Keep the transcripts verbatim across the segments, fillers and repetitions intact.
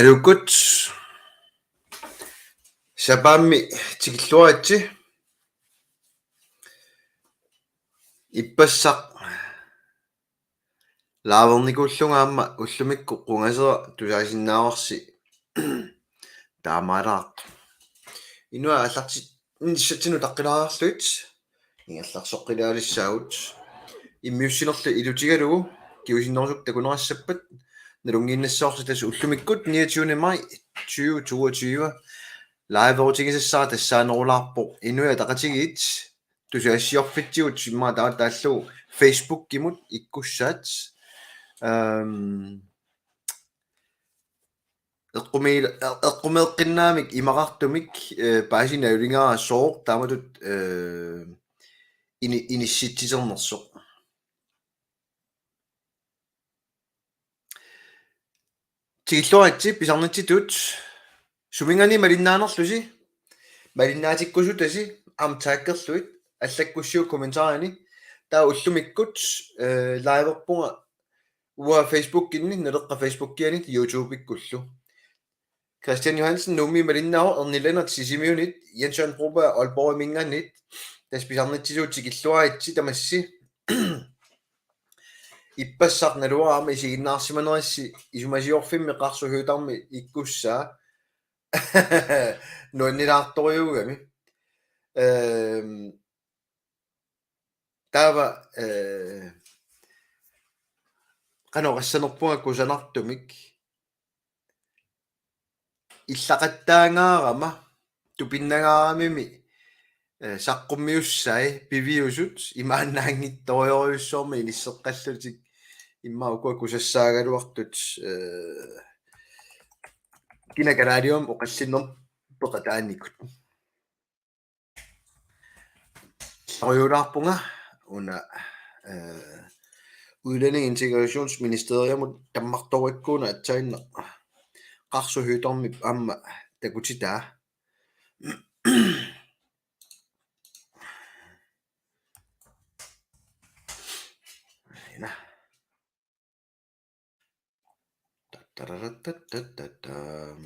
Aluukkut. Sapaammi tikilluaritsi. Ippassaq live-ernikuullunga aamma ullumikkut qungasera tusaasinnaavarsi taamaalaartoq. Inuit aallartinnissatsinnut utaqqilaarlugit ingerlarsoqqilaarissaagut. Immiussinerlu ilutigalugu kingusinnerusukkut takuneqassappat nalunngiinnassavarsi tassa ullumikkut niogtyvende maj tyve toogtyve. Live-erutigisassara tassaanerulaarpoq Inuit Ataqatigiit tusagassiorfitsigut, immaqa taava taallugu Facebookimut ikkussaat. Ehm, eqqumiil-, eq-, eqqumeeqqinnaamik imaqartumik, eh, paasineq nalunngilara sooq taamatut, eh, ini-, inissitsiternersoq. Tikilluaritsi pisarnitsitut, suminngaanniit malinnaanerlusi, malinnaatikkusutasi aamma taggerlugit allakkussiuk kommentarini. Taava ullumikkut, eh, live-erpunga uanga Facebookinni, Naleqqap Facebookianit, YouTubekkullu. Christian Johansen, Nuummi malinnaavoq, Erni Lennert Sisimiunit, Jens Jørgen Broberg Aalborgiminngaanniit, tassa pisarnitsitut tikilluaritsi tamassi. Ippassaq naluara aamma isiginnaarsimanerissi isumasiorfimmi Qaarsup Høegh-Dami ikkussaa. Nuannilaartorujuugami. Ehm, taava, eh, qanoq oqassanerpunga kusanartumik. Illaqattaangaarama tupinnangaaramimi, eh, saqqummiussai piviusut imaannaanngitsorujussuarmik inisseqqallutik immaqa ukua kusassaagaluartut, eh, kina kalaaliummik oqallinnermut peqataanikut. Illarujulaarpunga una, eh, Udlændinge- og Integrationsministeriamut tammartorikkuuna aatsaannaq Qaarsup Høegh-Damip aamma takutitaa. Ina. Tataratatatatam.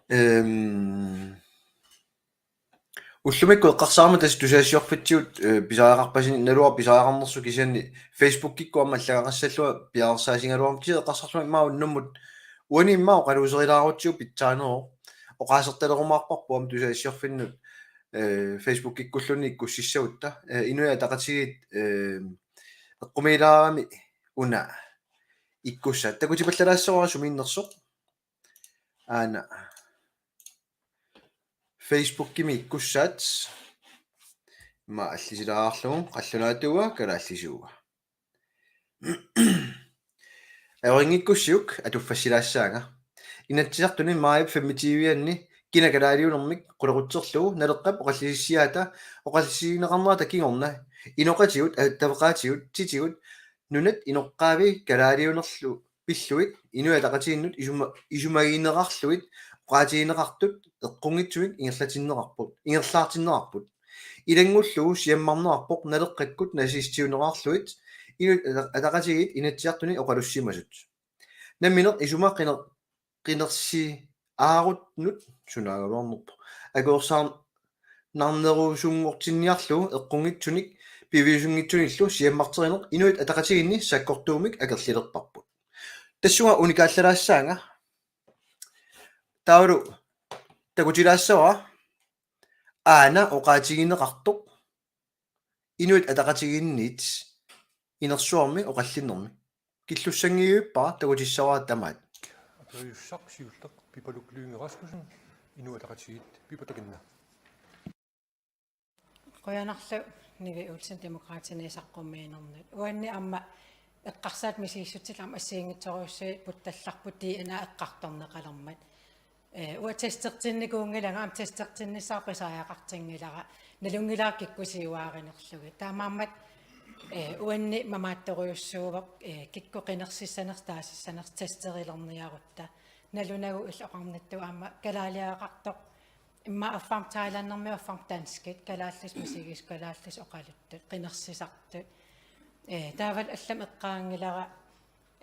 Ehm, ullumikkut eqqarsarama tassa tusagassiorfitsigut, eh, pisariaqarpasini, naluara pisariaqarnersoq, kisianni Facebookikkut aamma allagaqassallunga piareersaasigaluarama, kisianni eqqarsarlunga immaqa unnummut uani immaqa oqaluuserilaarutsigu pitsaaneroq. Oqaasertalerumaarparput aamma tusagassiorfinnut, eh, Facebookikkulluunniit ikkussissagutta, eh, Inuit Ataqatigiit, eh, eqqumiilaarami una ikkussaat. Takutipallalaassavara sumiinnersoq. Aana Facebookimi ikkussaat. Immaqa allisilaarlugu qallunaatuua kalaallisiua. Ajorinngikkussiuk atuffassilaassaanga. Inatsisartuni maajip femogtyve-anni kina kalaaliunermik qulequtserlugu Naleqqap oqallisissiaata oqallisigineqarnerata kingorna inoqatigut, attaveqaatigut, titigut, nunat inoqqaavi kalaaliunerlu pillugit Inuit Ataqatigiinnut isuma-, isumagineqarlugit oqaatigineqartut eqqunngitsumik ingerlatinneqarput, ingerlaartinneqarput. Ilanngullugu siammarneqarpoq Naleqqakkut nazistiuneqarlugit Inuit Ata-, Ataqatigiit Inatsisartuni oqalussimasut. Nammineq isuma qiner-, qinersiaarutnut sunaagaluarnerpoq akuersaarnarnerusunngortinniarlugu eqqunngitsunik piviusunngitsunillu siammarterineq Inuit Ataqatigiinni sakkortuumik akerlilerparput. Tassunga unikaallalaassavara. Taavalu takutilaassavara aana oqaatigineqartoq Inuit Ataqatigiinniit inersuarmi oqallinnermi. Killussanngilluinnarpara, takutissavara tamaat. Aperisussaq siulleq Pipaluk Lynge Rasmussen, Inuit Ataqatigiit, Pipaluk Lynge. Qujanarlu Nivi Olsen, Demokraatini, saqqummiinernut. Uanni aamma eqqarsaat misigissutillit aamma assigiinngitsorujussuit puttallarput D N A eqqartorneqalermat. Eh, uanga testertinnikuunngilanga, aamma testertinnissara pisariaqartinngilara, nalunngilara kikkusiuaarinerlugit. Taamaammat, eh, uanni mamaattorujussuuvoq, eh, kikkut qinersissanersut taasissanersut testerilerniarutta. Nalunagu illit oqarnittut aamma kalaaliaqartoq, immaqa affarmik thailandermiut, affarmik danskit, kalaallisut misigisut, kalaallisut oqaluttut, qinersisartut. Eh, taavalu allamik eqqaanngilara,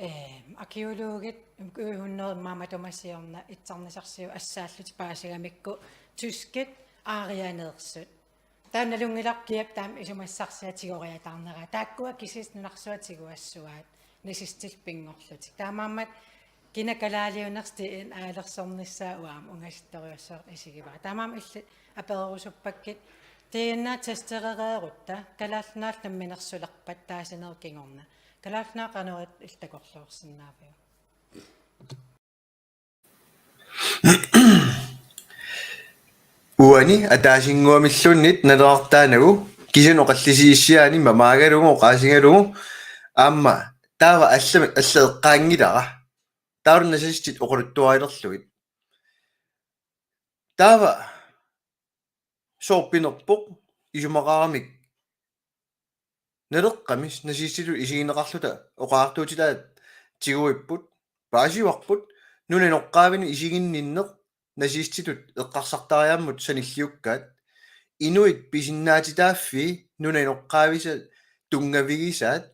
Ehm, arkæologit, ukiut hundrede maama tumasiorna itsarnisarsiu assaallutik paasigamikku tyskit aarianeersut. Taanna nalunngilarput kiap taama isumassarsiat tigoriataarneraa. Taakkua kisiisa nunarsuaq tiguassuaat nazistit pinngorlutik. Taamaammat kina kalaaliunersoq D N A-lersornissaa uanga aamma ungasittorujussuartut isigivara. Taamaammat illit apererusuppakkit D N A-testerereerutta Kalaallit Nunaat namminersulerpat taasinerup kingorna. Kalaallit Nunaat qanoq illit takorloorsinnaaviuk? Uani ataasinnguamilluunniit naleqartaanagu kisianni oqallisigissiaani mamaagalugu oqaasigalugu aamma taava allamik alla eqqaanngilara. Taava nazistit oqaluttuarilerlugit. Taava soorpinerpoq isumaqaramik Naleqqami nazistitut isigineqarluta oqariartuutitaat tiguipput, paasivarput, nunap inoqqaavinik isiginninneq nazistitut eqqarsartariaammut sanilliukkaat, inuit pisinnaatitaaffii nunap inoqqaavisa tunngavigisaat,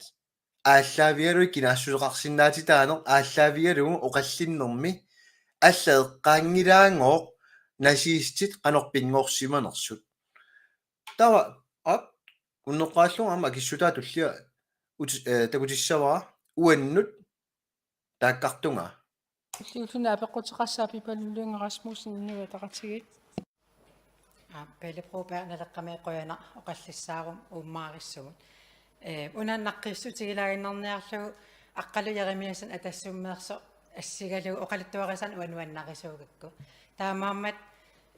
aallaavigalugit kinaassuseqarsinnaatitaaneq aallaavigalugu oqallinnermi alla eqqaanngilaanngooq nazistit qanoq pinngorsimanersut. Taava aap unneqqaallunga aamma akissutaa tullia uti-, eh, takutissavara uannut taakkartungaa. Tulliulluni apeqquteqassaaq Pipaluk Lynge Rasmussen, Inuit Ataqatigiit. Aap, Pele Broberg, Naleqqami qujanaq oqallissaarummat uummaarissumut. Eh, una naqqiissutigilaaginnarniarlugu Aqqalu Jeremiassen Atassummeersoq assigalugu oqaluttuarisaaneq uanga nuannarisuugakku. Taamaammat,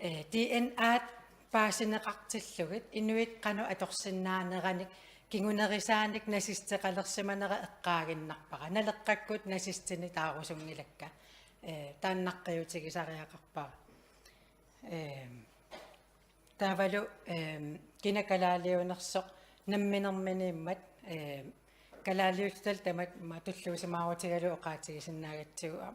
eh, D N A-t paasineqartillugit inuit qanoq atorsinnaaneranik kingunerisaanik nazisteqalersimanera eqqaaginnarpara. Naleqqakkut nazistinik taarusunngilakka. Eh, taanna naqqiutigisariaqarpara. Ehm, taavalu, ehm, kina kalaaliunersoq namminerminiimmat, ehm, kalaaliullutalu tamatta tulluusimaarutigalugu oqaatigisinnaagatsigit,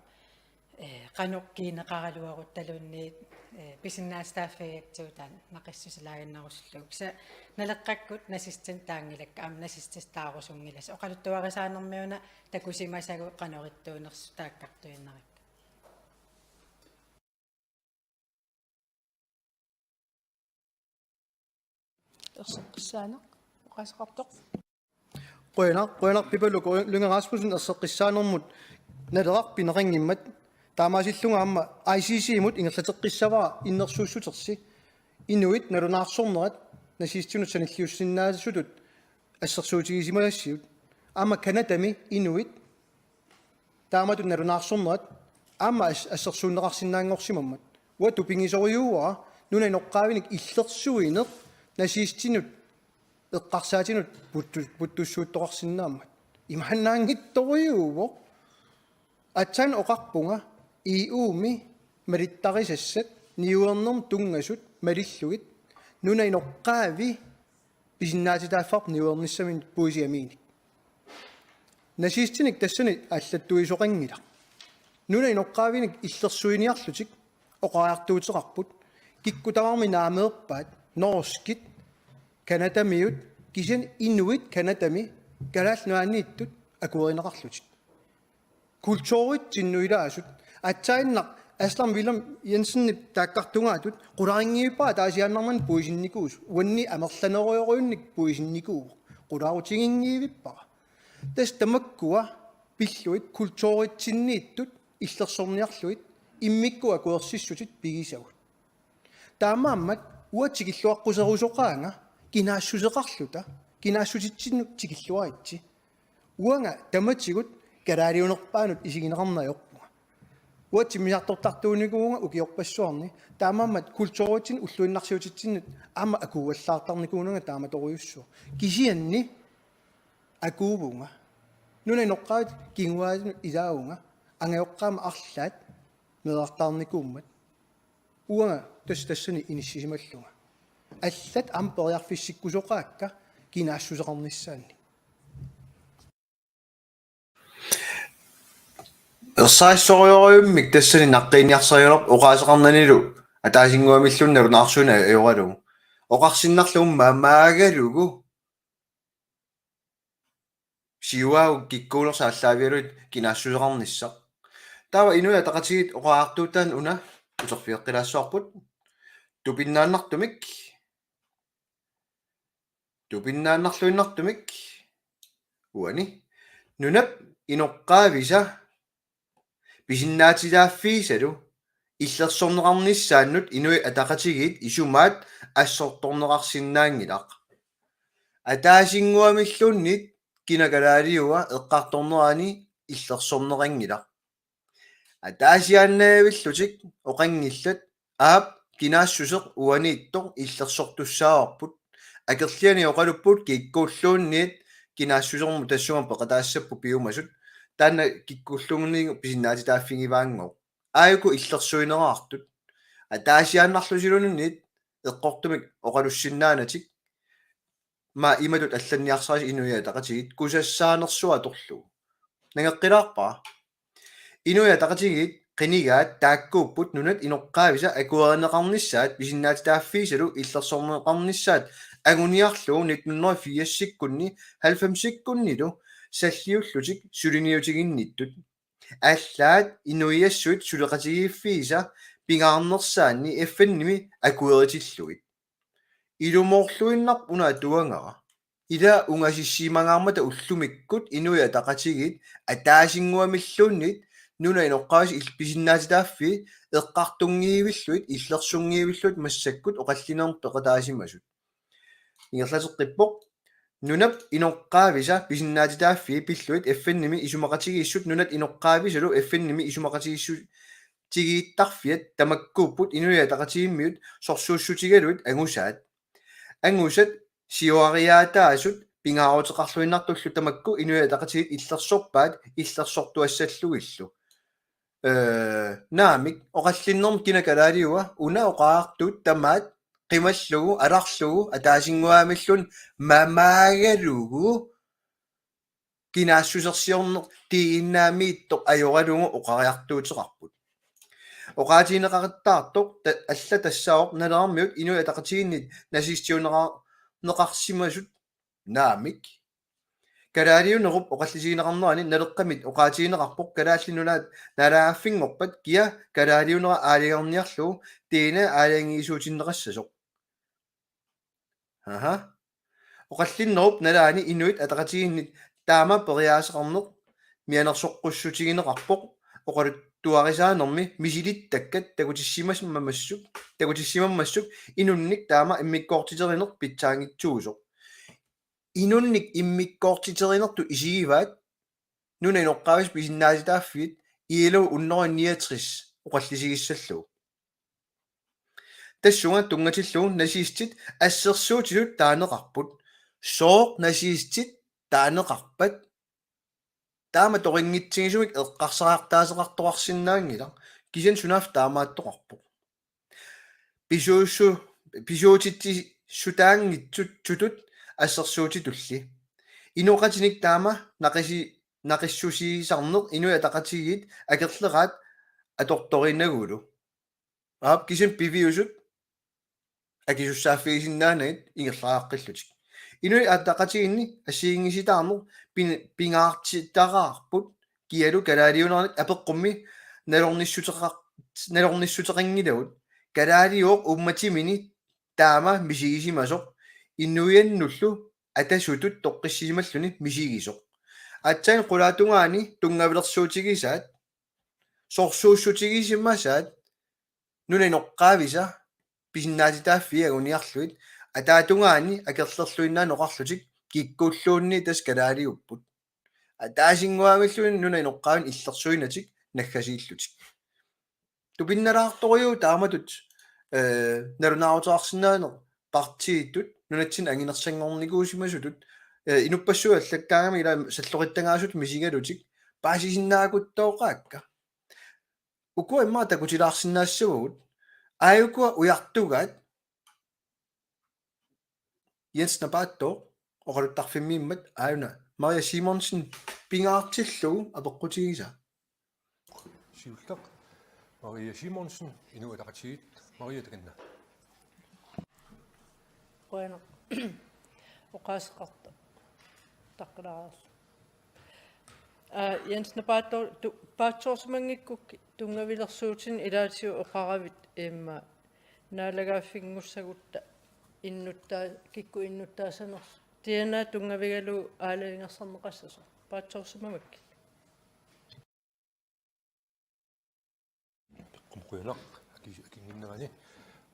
eh, qanoq kiineqaraluaruttaluunniit, eh, pisinnaatitaaffigigatsigu taanna naqissusilaaginnarusullugu. Kisianni Naleqqakkut nazistinik taanngilakka, aamma nazistista taarusunngilassi. Oqaluttuarisaanermi una takusimasagut qanoq ittuunersut taakkartuinnarikka. Erseqqissaaneq oqaaseqartoq. Qujanaq, qujanaq Pipaluk Lynge Rasmussen erseqqissaanermut. Naleraq pineqanngimmat, taamaasillunga aamma I C C-mut ingerlateqqissavara innersuussutersi inuit nalunaarsornerat nazistinut sanilliussinnaasutut assersuutigisimassaagut. Aamma Canadami inuit taamatut nalunaarsornerat aamma as-, assersuunneqarsinnaanngorsimammat. Uanga tupigisorujuuara nunap inoqqaavinik illersuineq nazistinut eqqarsaatinut puttu-, puttussuuttoqarsinnaammat. Imaannaanngitsorujuuvoq. Aatsaat oqarpunga E U-mi malittarisassat niuernermut tunngasut malillugit nunap inoqqaavi pisinnaatitaaffarput niuernissaminut puisit amiinik. Nazistinik tassani allattuisoqanngilaq. Nunap inoqqaavinik illersuiniarlutik oqariartuuteqarput, kikkut tamarmik naameerpaat, norskit, canadamiut, kisianni inuit Canadami Kalaallit Nunaanniittut akuerineqarlutik. Kulturitsinnut ilaasut. Aatsaannaq Aslam Wilhelm Jensenip taakkartungaatut qularinngivippara ataasiaannarmani puisinnikuusoq. Uanni amerlanerujorujunnik puisinnikuuvoq. Qularutiginngivippara. Tassa tamakkua pillugit kulturitsinniittut illersorniarlugit immikkut akuersissutit pigisagut. Taamaammat uanga tikilluaqquserusoqaanga kinaassuseqarluta, kinaassutitsinnut tikilluaritsi. Uanga tamatigut kalaaliunerpaanut isigineqarneq ajorpunga. Uanga timmisartortartuunikuuvunga ukiorpassuarni, taamaammat kulturitsinnut ulluinnarsiutitsinnut aamma akuuallaartarnikuunanga taamatorujussuaq. Kisianni akuuvunga. Nunap inoqqaavi kinguaatinut ilaavunga, angajoqqaama arlaat meerartaarnikuummat. Uanga tassa tassani inissisimallunga. Allat aamma periarfissikkusoqaakka kinaassuseqarnissaannik. Ersarissorujorujummik tassani naqqiinniarsarigaluarpoq oqaaseqarnanilu ataasinnguamilluunniit nalunaarsuineq ajoralugu. Oqarsinnarlugu mamaagalugu siuaagut kikkuunersoq aallaavigalugit kinaassuseqarnissaq. Taava Inuit Ataqatigiit oqariartuutaanni una uterfigeqqilaassavarput tupinnaannartumik, tupinnaannarluinnartumik uani nunap inoqqaavisa pisinnaatitaaffigisalu illersorneqarnissaannut Inuit Ataqatigiit isumaat assortorneqarsinnaanngilaq. Ataasinnguamilluunniit kina kalaaliua eqqartornerani illersorneqanngilaq. Ataasiaannaavillutik oqanngillat, aap, kinaassuseq uaniittoq illersortussaavarput. Akerlianik oqalupput kikkulluunniit kinaassusermut tassunga peqataassapput piumasut. Taanna kikkulluunniit pisinnaatitaaffigivaanngooq. Aajuku illersuineqartut. Ataasiaannarlusiluunniit eqqortumik oqalussinnaanatik. Maa imatut allanniarsarisi Inuit Ataqatigiit kusassaanersuaq atorlugu. Nangeqqilaarpara. Inuit Ataqatigiit qinigaat taakkuupput nunat inoqqaavisa akuerineqarnissaat pisinnaatitaaffigisalu illersorneqarnissaat anguniarlugu nitten hundrede firsikkunni halvfemsikkunnilu salliullutik suliniutiginnittut. Allaat inuiassuit suleqatigiiffiisa pingaarnersaanni F N-imi akueritillugit. Ilumoorluinnarpoq una atuagara. Ila ungasissimangaarmata ullumikkut Inuit Ataqatigiit ataasinnguamilluunniit nunap inoqqaavisa il-, pisinnaatitaaffii eqqartunngivillugit illersunngivillutik massakkut oqallinnermi peqataasimasut. Ingerlateqqippoq. Nunap inoqqaavisa pisinnaatitaaffii pillugit F N-imi isumaqatigiissut nunat inoqqaavisalu F N-imi isumaqatigiissutigiittarfiat tamakkuupput Inuit Ataqatigiimmiut sorsuussutigalugit angusaat. Angusat siuariaataasut pingaaruteqarluinnartullu tamakku Inuit Ataqatigiit illersorpaat illersortuassallugillu. Ee, naamik, oqallinnermi kina kalaaliua una oqariartuut tamaat qimallugu, alarlugu, ataasinnguamilluunniit mamaagalugu kinaassusersiorneq D N A-miittoq ajoralugu oqariartuuteqarput. Oqaatigineqaqattaartoq ta-, alla tassaavoq Nalerarmiut Inuit Ataqatigiinnit nazistiuneqar-, neqarsimasut naamik. Kalaaliunerup oqallisigineqarnerani Naleqqamit oqaatigineqarpoq Kalaallit Nunaat naalagaaffinngorpat kia kalaaliunera aalajangerniarlugu D N A aalajangiisuutinneqassasoq. Aha. Oqallinnerup nalaani Inuit Ataqatigiinnit taama periaaseqarneq mianersoqqussutigineqarpoq oqaluttuarisaanermi misilittakkat takutissimammammassuk, takutissimammassuk inunnik taama immikkoortiterineq pitsaanngitsuusoq. Inunnik immikkoortiterinertut isigivaat nunap inoqqaavisa pisinnaatitaaffiit I L O hundrede niogtres oqallisigissallugu. Tassunga tunngatillugu nazistit assersuutitut taaneqarput. Sooq nazistit taaneqarpat? Taama toringitsigisumik eqqarsariartaaseqartoqarsinnaanngilaq, kisianni sunaaffa taamaattoqarpoq. Pisuussu-, pisuutitsissutaanngitsutut assersuutitulli. Inoqatinik taama naqisi-, naqissusiisarneq Inuit Ataqatigiit akerleraat atortorinagulu. Aap, kisianni piviusut akisussaaffigisinnaanagit ingerlariaqqillutik. Inuit Ataqatigiinni assigiinngisitaarneq pin-, pingaartitaraarput kialu kalaaliunernik apeqqummi nalornissuteqa-, nalornissuteqanngilagut. Kalaaliuvoq uummatimini taama misigisimasoq inuiannullu atasutut toqqissisimalluni misigisoq. Aatsaat qulaatungaani tunngavilersuutigisaat, sorsuussutigisimasaat, nunap inoqqaavisa pisinnaatitaaffii anguniarlugit, ataatungaani akerlerluinnaaneq oqarlutik kikkulluunniit tassa kalaaliupput. Ataasinnguamilluunniit nunap inoqqaavinik illersuinatik naggasiillutik. Tupinnalaartorujuuvoq taamatut, ee, nalunaaruteqarsinnaaneq partiitut nunatsinni anginersanngornikuusimasutut, ee, inuppassuit allakkaangamik ila salloqittagaasut misigalutik paasisinnaakuttoqaakka. Ukua immaqa takutilaarsinnaassavagut. Aajukua ujartugaat. Jens Napaattooq oqaluttarfimmiimmat aajuna Maria Simonsen pingaartillugu apeqqutigisaa. Siulleq Maria Simonsen, Inuit Ataqatigiit. Maria, takanna. Qujanaq. Oqaaseqartoq. Taqqalaarlu. Aa, Jens, napaatto-, tu-, paatsoorsimanngikkukkit tunngavilersuutinik ilaatigut oqaravit imma naalagaaffinngussagutta innuttaa-, kikkut innuttaasanersut. Tiana tunngavigalugu aalajangersarneqassasoq. Paatsoorsimavakkit. Qujanaq, aki-, akinnginnerani,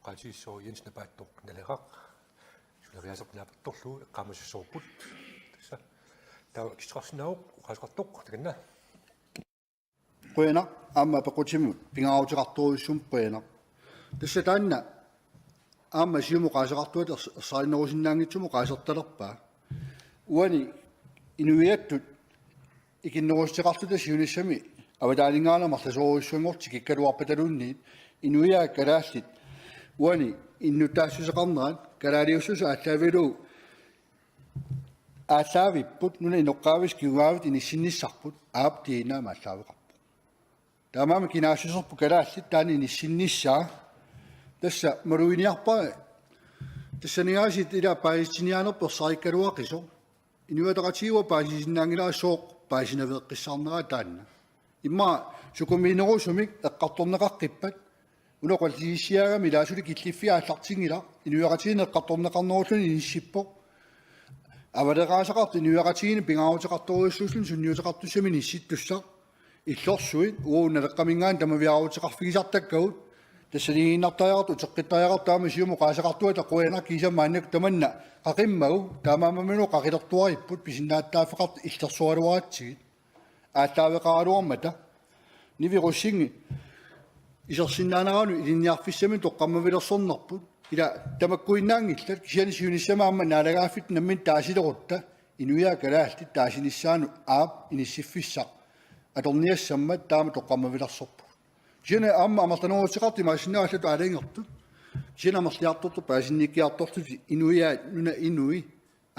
oqaatigissaaq Jens Napaattoq Naleraq, suleriaaseq naapertorlugu eqqaamasassavarput. Tassa. Taava kissaarsinnaavoq, oqaaseqartoq, takanna. Qujanaq, aamma apeqqutimmut, pingaaruteqartorujussuummik qujanaq. Tassa taanna, aamma Siumup oqaaseqartuata ers-, ersarinnerusinnaanngitsumik oqaasertalerpaa. Uani inuiattut ikinnerussuteqarluta siunissami avataaninngaanniit amerlasoorujussuanngortut tikikkaluarpataluunniit inuiaat kalaallit uani innuttaassuseqarnerat kalaaliussuseq aallaavigalugu aallaavipput nunap inoqqaavisut kinguaavisa inissinnissaat aap D N A-mik aallaaveqarpoq. Taamaammat kinaassuserput kalaallit taanna inissinnissaa. Tassa maluginiarpara tassaniigaasiit ila paasiniaanerput ersarikkaluaqisoq. Inuit Ataqatigiit paasisinnaanngilaat sooq paasinaveeqqissaarneraa taanna. Immaqa sukumiinerusumik eqqartorneqaqqippat. Una oqallisissiaagami ilaa suli killiffiit aallartinngilaq. Inuiaqatigiinni eqqartorneqarnerulluni inissippoq. Avaleraasaqartut inuiaqatigiinni pingaaruteqartorujussuulluni sunniuteqartussamik inissittussaq. Illorsuit uagut Naleqqaminngaanniit tamaviaaruteqarfigisartakkagut. Tassaniiginnartariaqartoq uteqqittariaqartoq aamma Siumup oqaaseqartuata qujanaq kiisalu maannakkut tamanna qaqimmagu taamaammat qaqillertuaripput pisinnaatitaaffeqartut illersoraluaratsigit. Aallaaveqaraluarmata. Nivi Rosingip isersinnaaneranut ilinniarfissamik toqqammavilersornerput. Ila tamakkuinnaanngillat kisianni siunissami aamma naalagaaffittut namminneq taasilerutta inuiaat kalaallit taasinissaannut aap inissiffissaq atorniassammat taama toqqammavilersorpugut. Kisianni aamma amerlaneruteqartut imaassinnaavoq allatut aalajangertut. Kisianni amerliartortut paasinnikkiartorlutik inuiaat nunap inui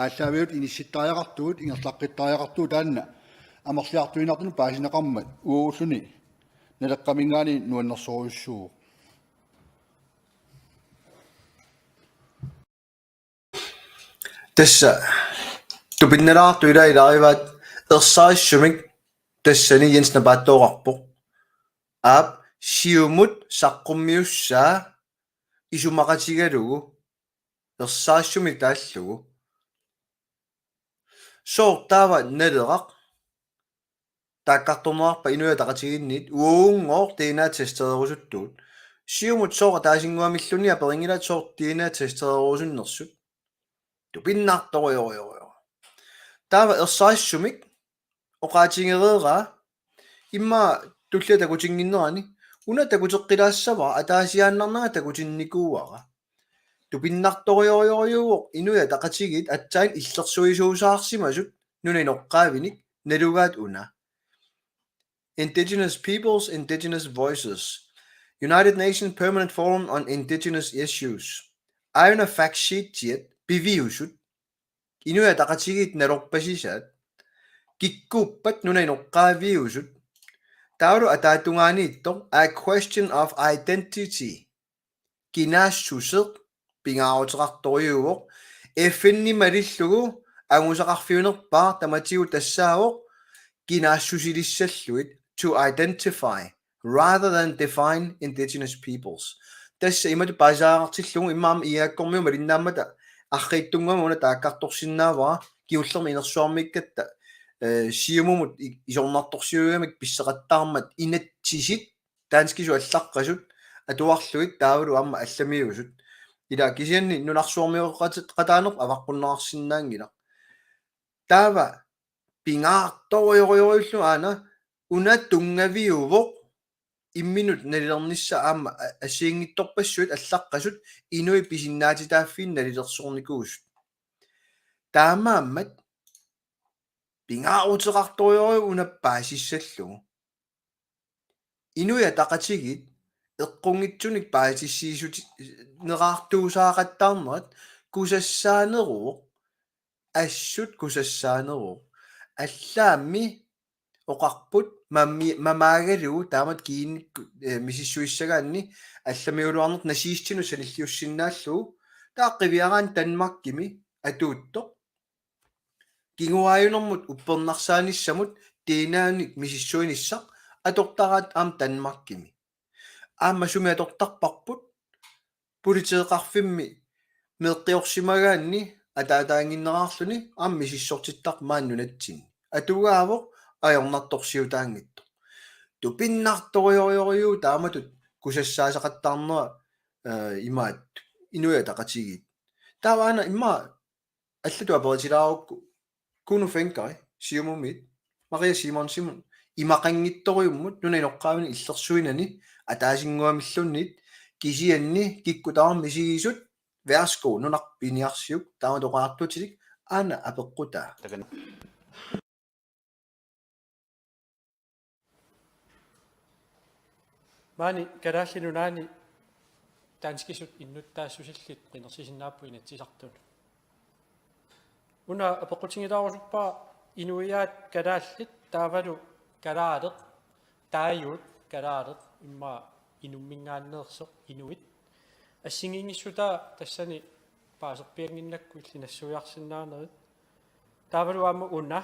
aallaavigalugit inissittariaqartugut, ingerlaqqittariaqartugut taanna amerliartuinnartunut paasineqarmat uagulluni Naleqqaminngaanniit nuannersorujussuuvoq. Tassa tupinnalaartut ila ilagivaat ersarissumik tassani Jens Napaattooqarpoq. Aap Siumut saqqummiussaa isumaqatigalugu ersarissumik taallugu. Sooq taava Naleraq taakkartorneqarpa Inuit Ataqatigiinniit uagunngooq D N A-testereerusuttugut. Siumut sooq ataasinnguamilluunniit aperinngilaat sooq D N A-testereerusunnersut. Tupinnartorujorujorujor. Taava ersarissumik oqaatigereeraa immaqa tullia takutinnginnerani una takuteqqilaassavara ataasiaannarnanga takutinnikuuara. Tupinnartorujorujorujussuuvoq Inuit Ataqatigiit aatsaat illersuisuusaarsimasut nunap inoqqaavinik nalugaat una. Indigenous Peoples, Indigenous Voices. United Nations Permanent Forum on Indigenous Issues. Aajuna fact sheetiat piviusut. Inuit Ataqatigiit nalorpasisaat. Kikkuuppat nunap inoqqaaviusut. Taavalu ataatungaaniittoq A Question of Identity. Kinaassuseq pingaaruteqartorujussuuvoq. F N-imi malillugu angusaqarfiunerpaaq tamatigut tassaavoq kinaassusilissallugit to identify rather than define indigenous peoples. Tassa imatut paasisaqartillugu immaqa aamma I G A-kkormiut malinnaammata arriitsunnguamik una taakkartorsinnaavara kingullermik inersuarmiikkatta, eh, Siumumut i-, isornartorsiuigamik pisseqattaarmat inatsisit danskisut allaqqasut atuarlugit taavalu aamma allamiusut. Ila kisianni nunarsuarmioqataaneq avaqqunneqarsinnaanngilaq. Taava pingaartorujorujorujullu aana una tunngaviuvoq imminut nalilernissaq aamma a-, assigiinngitsorpassuit allaqqasut inuit pisinnaatitaaffiit nalilersornikuusut. Taamaammat pingaaruteqartorujorujussuuvoq una paasissallugu. Inuit Ataqatigiit eqqunngitsunik paasissiisuti-, neraartuusaaqattaarnerat kusassaaneruvoq, assut kusassaaneruvoq. Allaammi oqarput mammi-, mamaagalugu taamatut kiinnikkut, eh, misissuissagaanni allamiuluarneq nazistinut sanilliussinnaallugu taava qiviaraanni Danmarkimi atuuttoq. Kinguaajunermut uppernarsaanissamut tiinaanik misissuinissaq atortaraat aamma Danmarkimi. Aamma sumi atortarparput politeeqarfimmi meeqqiorsimagaanni ataataannginnerarluni aamma misissortittarpoq maani nunatsinni. Atugaavoq ajornartorsiutaanngitsoq. Tupinnartorujorujorujuu taamatut kusassaasaqattaarnera, eh, imaattoq Inuit Ataqatigiit. Taava aana immaqa allatut aperitilaarukku Kuno Fencker, Siumumit, Maria Simonsen, imaqanngitsorujummut nunap inoqqaavinik illersuinani ataasinnguamilluunniit, kisianni kikkut tamarmik misigisut, værsgo, nunarput piniarsiuk, taamatut oqariartuutilik, aana apeqqutaa. Takanna. Maani Kalaallit Nunaanni danskisut innuttaassusillit qinersisinnaapput Inatsisartunut. Una apeqqutigilaarusuppara inuiaat kalaallit taavalu kalaaleq, taaguut kalaaleq, immaqa inumminngaanneersoq inuit. Assigiinngissutaat tassani paaserpiannginnakku illit nassuiarsinnaanerit. Taavalu aamma una,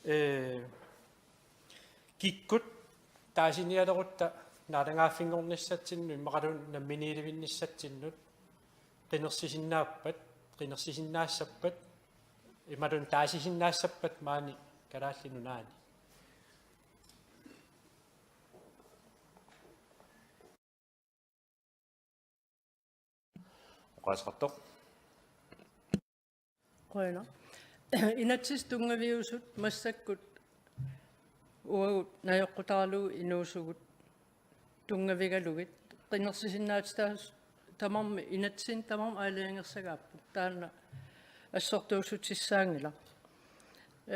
ee, kikkut taasinialerutta naalagaaffinngornissatsinnut immaqaluunniit namminiilivinnissatsinnut qinersisinnaappat, qinersisinnaassappat, imaluunniit taasisinnaassappat maani Kalaallit Nunaanni. Oqaaseqartoq. Qujanaq. Inatsisip tunngaviusut massakkut uagut najoqqutaralugu inuusugut tunngavigalugit qinersisinnaatitaasut tamarmik inatsisinni tamarmik aalajangersagaapput. Taanna assortuussutissaanngilaq.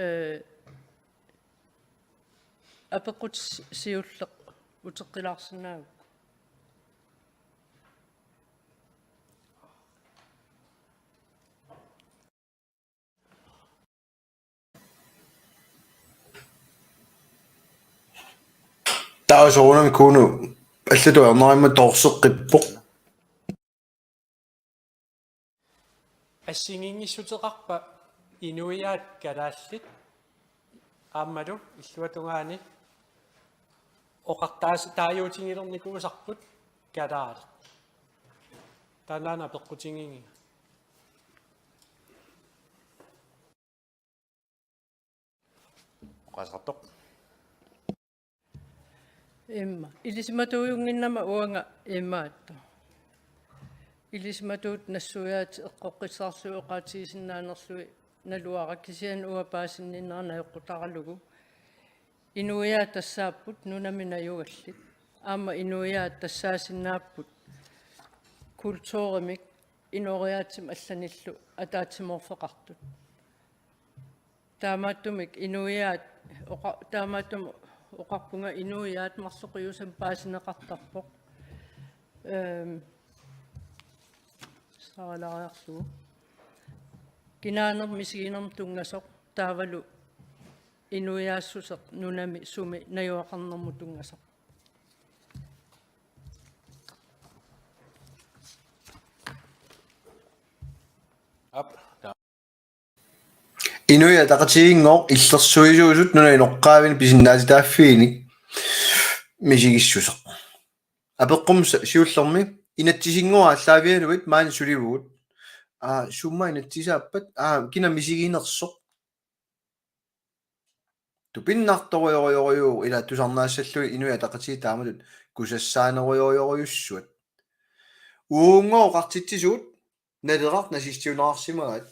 Ee, apeqqutit siulleq uteqqilaarsinnaagukku. Taava soorunami Kuno allatut ajornarmat toorseqqippoq. Assigiinngissuteqarpa inuiaat kalaallit aammalu illuatungaani oqartaas-, taaguutigilernikuusarput kalaaleq? Taannaana apeqqutigigiga. Oqaaseqartoq. Imma. Ilisimatuujunnginnama uanga imaattoq. Ilisimatuut nassuiaatit eqqoqqissaarlugit oqaatigisinnaanerlugit naluara, kisianni uanga paasinninnera najoqqutaralugu. Inuiaat tassaapput nunami najugallit. Aamma inuiaat tassaasinnaapput kulturimik inooriaatsimik allanillu ataatsimoorfeqartut. Taamaattumik inuiaat oqa-, taamaattumik oqarpunga inuiaat marloqiusamik paasineqartarpoq. Ehm, saalaariarlugu. Kinaanermut misiginermut tunngasoq taavalu inuiaassuseq nunami sumi najugaqarnermut tunngasoq. Aap, ta- Inuit Ataqatigiinngooq illersuisuusut nunap inoqqaavinik pisinnaatitaaffiinik misigissuseq. Apeqqummi sa-, siullermi inatsisinngooq aallaavigalugit maani sulivugut. Aa, summa inatsisaappat, aa, kina misiginersoq. Tupinnartorujorujorujuu ila tusarnaassallugit Inuit Ataqatigiit taamatut kusassaanerujorujorujussuat. Uagunngooq oqartitsisugut Naleraq nazistiunerarsimagaat.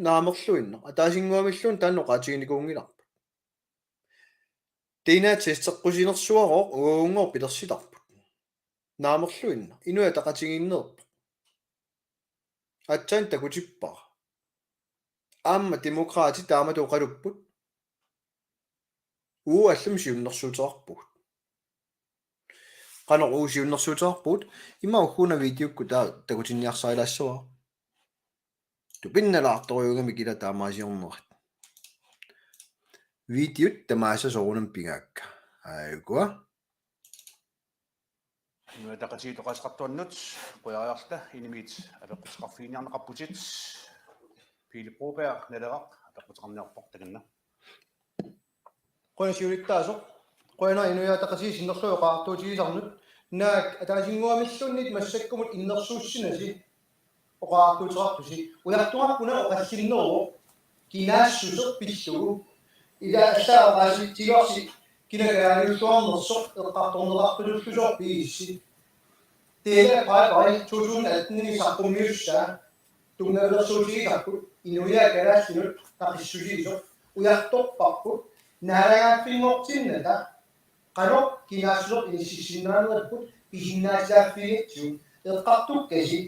Naamerluinnaq. Ataasinnguamilluunniit taanna oqaatiginikuunngilarput. Dna-t testeqqusinersuarooq uagunngooq pilersitarput. Naamerluinnaq. Inuit Ataqatigiinneerpoq. Aatsaat takutippara. Aamma Demokraatit taamatut oqalupput. Uagut allamik siunnersuuteqarpugut. Qanoq uagut siunnersuuteqarpugut, ima ugguuna videokkut taava takutinniarsarilaassuara. Tupinnalaartorujuugamik ila taamaasiornerit. Videot tamaasa soorunami pigaakka. Aajukua. Inuit Ataqatigiit oqaaseqartuannut, qujariarluta, inimiit apeqquteqarfiginiarneqarputit. Pele Broberg, Naleraq, apeqquteqarniarpoq, takanna. Qujanaq siulittaasoq. Qujanaq Inuit Ataqatigiit sinnerlugit oqariartuutigisannut. Naak ataasinnguamilluunniit massakkumut innersuussinasi oqariartuuteqartusi. Ujartugarput una oqallinneruvoq kinaassuseq pillugu. Ila allaat oqaasitsiguarsi kina kalaaliulluarnersoq eqqartorneqartullusoq pigissi. Dele af Pipeline to tusind atten-imi saqqummiussaa tunngavilersuutigisarput inuiaat kalaallinut naqissusiisoq ujartorparput naalagaaffinngortinnata qanoq kinaassuseq inississinnaanerput pisinnaatitaaffigigatsigu. Eqqartukkasi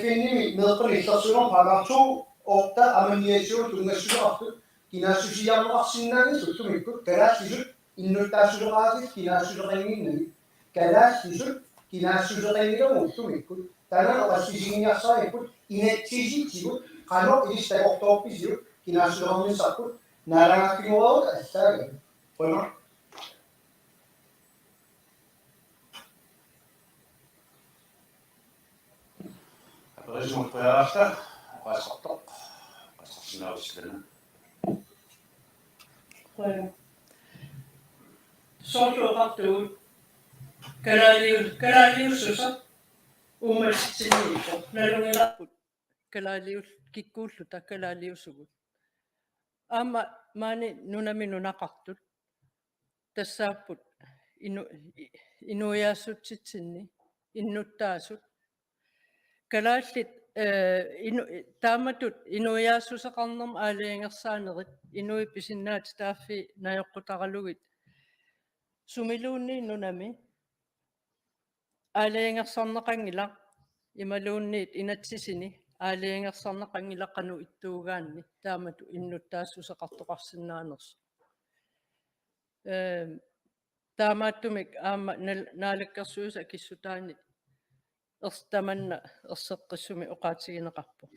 F N-imi meeqqanut illersuinermut paragraf to-orta aamma niogtyve tunngassuseqartut kinaassusiiarneqarsinnaanngillat ullumikkut kalaallisut innuttaassuseqaratik kinaassuseqannginnamik. Kalaallisut kinaassuseqanngilagut ullumikkut. Taanna oqassisinniarsaripput inatsisitigut qanoq ilissi takorloorpisiuk kinaassuseqarnissarput naalagaaffigereerutta allaagami. Qujanaq. Aperisumut qujaarta, oqaaseqartoq, oqaaseqarsinnaavusi taanna. Qujanaq. Soorlu oqartugut, kalaaliu-, kalaaliussuseq uummatitsinniippoq, nalunngilarput, kalaaliul-, kikkuulluta kalaaliusugut. Aamma maani nunami nunaqartut. Tassaapput inu-, i-, inuiaassutsitsinni innuttaasut. Kalaallit, eh, inu-, taamatut inuiaassuseqarnermut aalajangersaanerit inuit pisinnaatitaaffii najoqqutaralugit sumiluunniit nunami aalajangersarneqanngilaq imaluunniit inatsisini aalajangersarneqanngilaq qanoq ittuugaanni taamatut innuttaassuseqartoqarsinnaanersoq. Ehm, taamaattumik aamma nal-, Naalakkersuisut akissutaanni ers-, tamanna erseqqissumik oqaatigineqarpoq.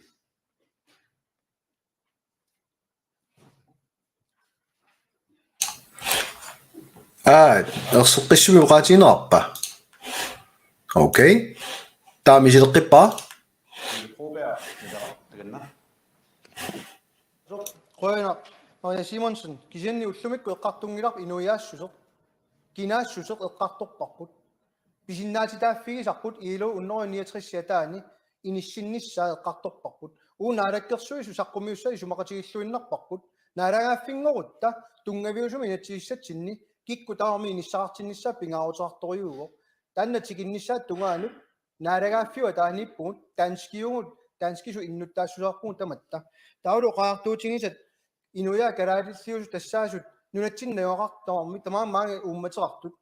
Aa, erseqqissumik oqaatigineqarpa? Okay. Taama misileqqippara. Qujanaq. Maria Simonsen, kisianni ullumikkut eqqartunngilarput inuiaassuseq, kinaassuseq eqqartorparput. Pisinnaatitaaffigisarput I L O hundrede niogtres ataani inissinnissaa eqqartorparput. Uagut Naalakkersuisut saqqummiussaat isumaqatigilluinnarparput. Naalagaaffinngorutta tunngaviusumik inatsisissatsinni kikkut tamarmik inissaqartinnissaat pingaaruteqartorujuuvoq. Taanna tikinnissaata tungaanut naalagaaffiup ataaniippugut, danskiugut, danskisut innuttaassuseqarpugut tamatta. Taavalu oqariartuutigisat inuiaat kalaalilliusut tassaasut nunatsinni najugaqartarmata tamaanga maanga uummateqartut.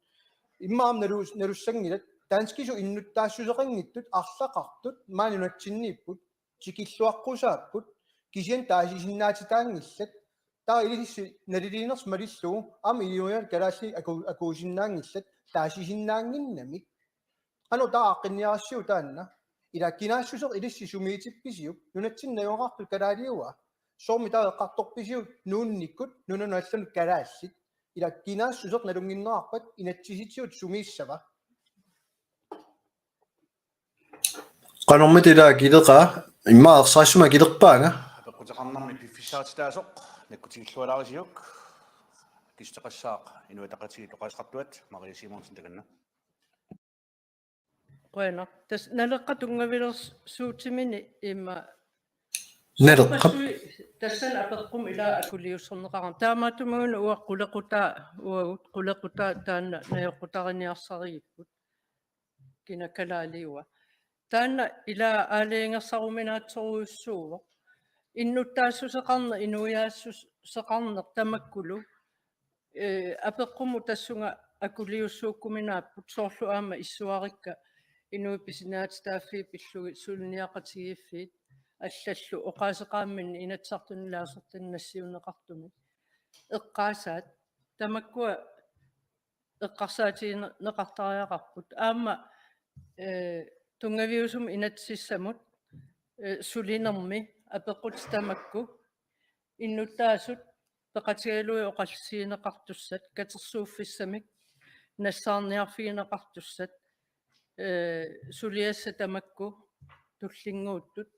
Immaqa aamma nalus-, nalussanngilat danskisut innuttaassuseqanngitsut arlaqartut maani nunatsinniipput, tikilluaqqusaapput, kisianni taasisinnaatitaanngillat. Taava ilissi naliliinersi malillugu aamma inuiaat kalaallit aku-, akuusinnaanngillat taasisinnaannginnamik. Qanoq taava aaqqinniarassiuk taanna? Ila kinaassuseq ilissi sumiitippisiuk? Nunatsinni najugaqartut kalaaliua? Soormi taava eqqartorpisiuk nuunnikkut nunanut allanut kalaallit? Ila kinaassuseq nalunnginnerarpat inatsisitigut sumiissava? Qanormita ila akileqaa, immaqa ersarissumik akilerpaanga. Apeqquteqarnermi piffissaqartitaasoq nakkutigillualaarisiuk. Akissuteqassaaq Inuit Ataqatigiit oqaaseqartuat, Maria Simonsen takanna. Qujanaq. Tassa Naleqqap tunngavilersuutimini immaqa Naleqqap. Tassani apeqqummi ila akuliusserneqarama. Taamaattumik una uanga qulequtaa, uagut qulequtaa taanna najoqqutariniarsarigipput. Kina kalaaliua. Taanna ila aalajangersaruminaatsorujussuuvoq. Innuttaassuseqarneq, inuiaassuseqarneq tamakkulu, eh, apeqqummut tassunga akuliussuukkuminaapput soorlu aamma issuarikka inuit pisinnaatitaaffii pillugit suliniaqatigiiffiit allallu oqaaseqaamminni Inatsisartuni ilaasortani nassiunneqartumi eqqaasaat tamakkua eqqarsaatigineqartariaqarput. Aamma, eh, tunngaviusumik inatsisissamut, eh, sulinermi apeqqutit tamakku innuttaasut peqatigalugit oqallisigineqartussat, katersuuffissamik nassaarniarfigineqartussat, eh, suliassat tamakku tullinnguuttut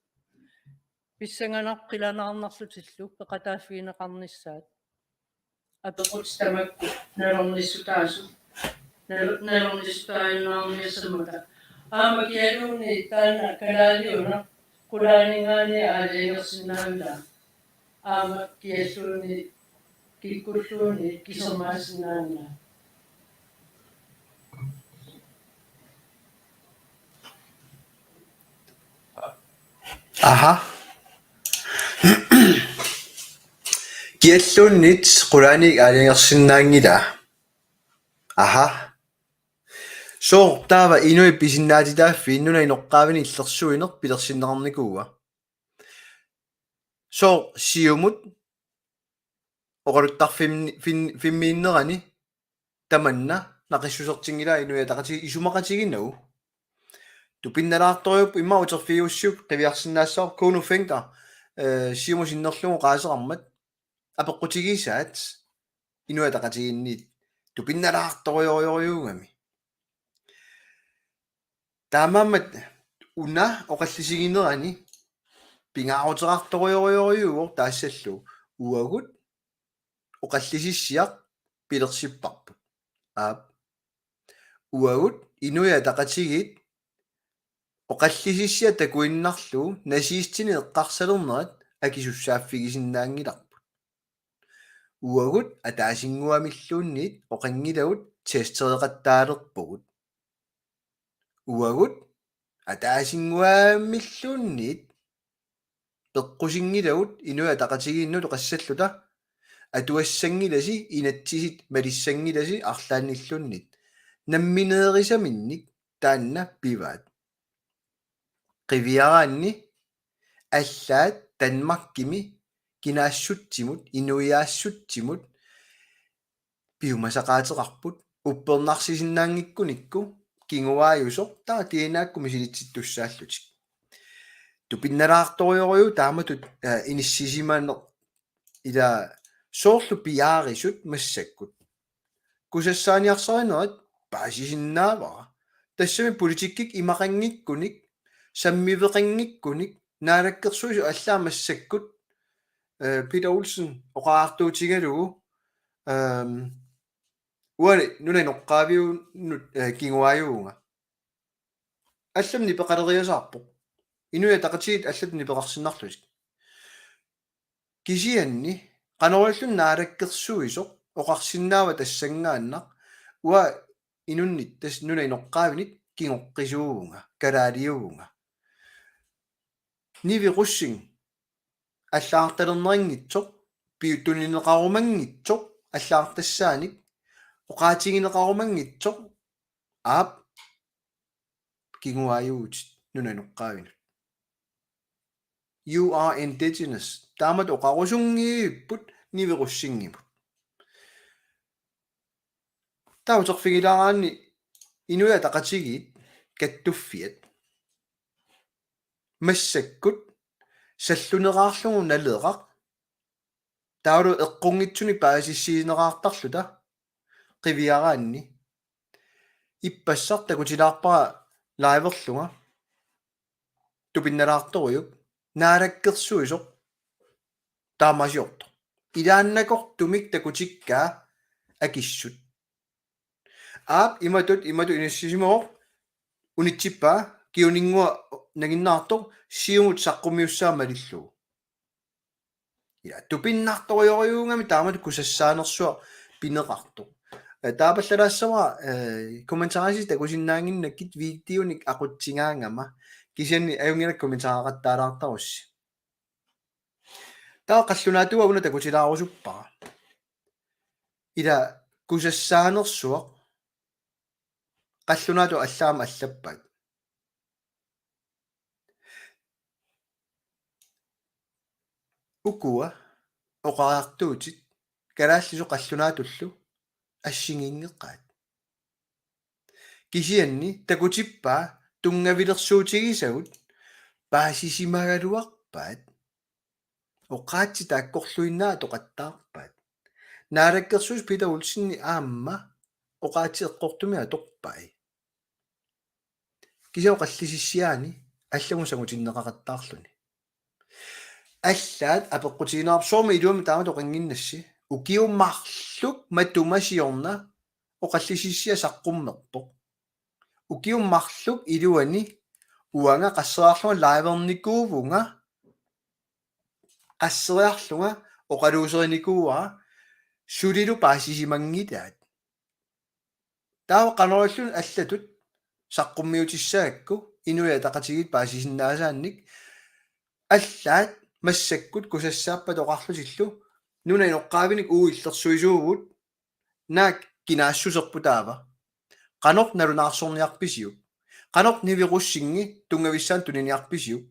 pissanganarpoq qilanaarnarlutillu peqataaffigineqarnissaat. apeqqutit tamakku nalornissutaasut, nal-, nalornissutaajunnaarniassammata. Aamma kialuunniit taanna kalaaliuna qulaaninngaanniit aalajangersinnaanngilaa. Aamma kialluunniit kikkulluunniit kisermaassinnaanngilaa. Aha. Kialluunniit qulaaniit aalajangersinnaanngilaa. Aha. Sooq taava inuit pisinnaatitaaffii nunap inoqqaavinik illersuineq pilersinneqarnikuua? Sooq Siumut oqaluttarfimmi-, fim-, fimmiinnerani tamanna naqissusertinngilaa Inuit Ataqatigiit isumaqatiginagu? Tupinnalaartorujuupput, immaqa uterfigiussiuk qiviarsinnaassavarput. Kuno Fencker, eh, Siumut sinnerlugu oqaaseqarmat apeqqutigisaat Inuit Ataqatigiinniit tupinnalaartorujorujuugami. Taamaammat una oqallisiginerani pingaaruteqartorujorujorujuuvoq taassallugu uagut oqallisissiaq pilersipparput. Aap. Uagut Inuit Ataqatigiit oqallisissiaq takuinnarlugu nazistinik eqqarsalernerat akisussaaffigisinnaanngilarput. Uagut ataasinnguamilluunniit oqanngilagut testereqattaalerpugut. Uagut ataasinnguamilluunniit peqqusinngilagut Inuit Ataqatigiinnut oqassalluta, atuassanngilasi, inatsisit malissanngilasi arlaannilluunniit. Nammineerisaminnik taanna pivaat. Qiviaraanni allaat Danmarkimi kinaassutsimut, inuiaassutsimut piumasaqaateqarput, uppernarsisinnaanngikkunikku kinguaajusoq taava D N A-kku misilittittussaallutik. Tupinnalaartorujorujuuvoq taamatut, eh, inissisimaneq, ila soorlu piaarisut massakkut. Kusassaaniarsarinerit paasisinnaavara. Tassami politikkikkut imaqanngikkunik, sammiveqanngikkunik, naalakkersuisut allaat massakkut, eh, Peter Olsen oqariartuutigalugu, ehm, uani nunap inoqqaaviunut, eh, kinguaajuvunga. Allamik nipeqaleriasaarpoq. Inuit Ataqatigiit allatut nipeqarsinnarlutik. Kisianni qanoq ililluni naalakkersuisoq oqarsinnaava tassanngaannaq uanga inunnit tassa nunap inoqqaavinit kingoqqisuuvunga, kalaaliuvunga. Nivi Rosing allagartalerneqanngitsoq, piuttunnineqarumanngitsoq, allagartassaanik oqaatigineqarumanngitsoq, aap, kinguaajuvutit nunap inoqqaavinut. You are indigenous. Taamatut oqarusunngivipput Nivi Rosingimut. Taava uterfigilaaraanni Inuit Ataqatigiit kattuffiat massakkut salluneraarlugu Naleraq taavalu eqqunngitsunik paasissiinerartarluta qiviaraanni. Ippassaq takutilaarpara liverlunga tupinnalaartorujuk naalakkersuisoq taamaasiortoq. Ilaannakortumik takutikkaa akissut. Aap, imatut, imatut inissisimavoq, unitsippaa, Kiuninngua nanginnaartoq, Siumut saqqummiussaammat malillugu. Ja, tupinnartorujorujuugami taamatut kusassaanersuaq pineqartoq. Eh, taapallalaassavara, eh, kommentarissi takusinnaannginnakkit videonik aqutsigaangama. Kisianni ajunngilaq kommentareqattaalaartarussi. Taava qallunaatuuvoq una takutilaarusuppara. Ila kusassaanersuaq qallunaatut allaammi allappaat. Ukua oqariartuutit kalaallisut qallunaatullu assigiinngeqaat. Kisianni takutippaa tunngavilersuutigisagut paasisimagaluarpaat. Oqaatsit taakkorluinnaat atoqattaarpaat. Naalakkersuisut Peter Olsenip aamma oqaatsit eqqortumik atorpai. Kisianni oqallisissiaani allamut sangutinneqaqattaarluni. Allaat apeqqutigineqarpoq soormi iluamik taamatut oqannginnassi. Ukiut marluk matuma siorna oqallisissiaq saqqummerpoq. Ukiut marluk iluani uanga qasseriarlunga livernikuuvunga, qasseriarlunga oqaluuserinikuuara sulilu paasisimanngilaat. Taava qanoq ililluni allatut saqqummiutissagakku Inuit Ataqatigiit paasisinnaasaannik, allaat massakkut kusassaappata oqarlutillu nunap inoqqaavinik uagut illersuisuuvugut, naak kinaassuserput taava? Qanoq nalunaarsorniarpisiuk? Qanoq Nivi Rosing-i tunngavissaanut tuniniarpisiuk?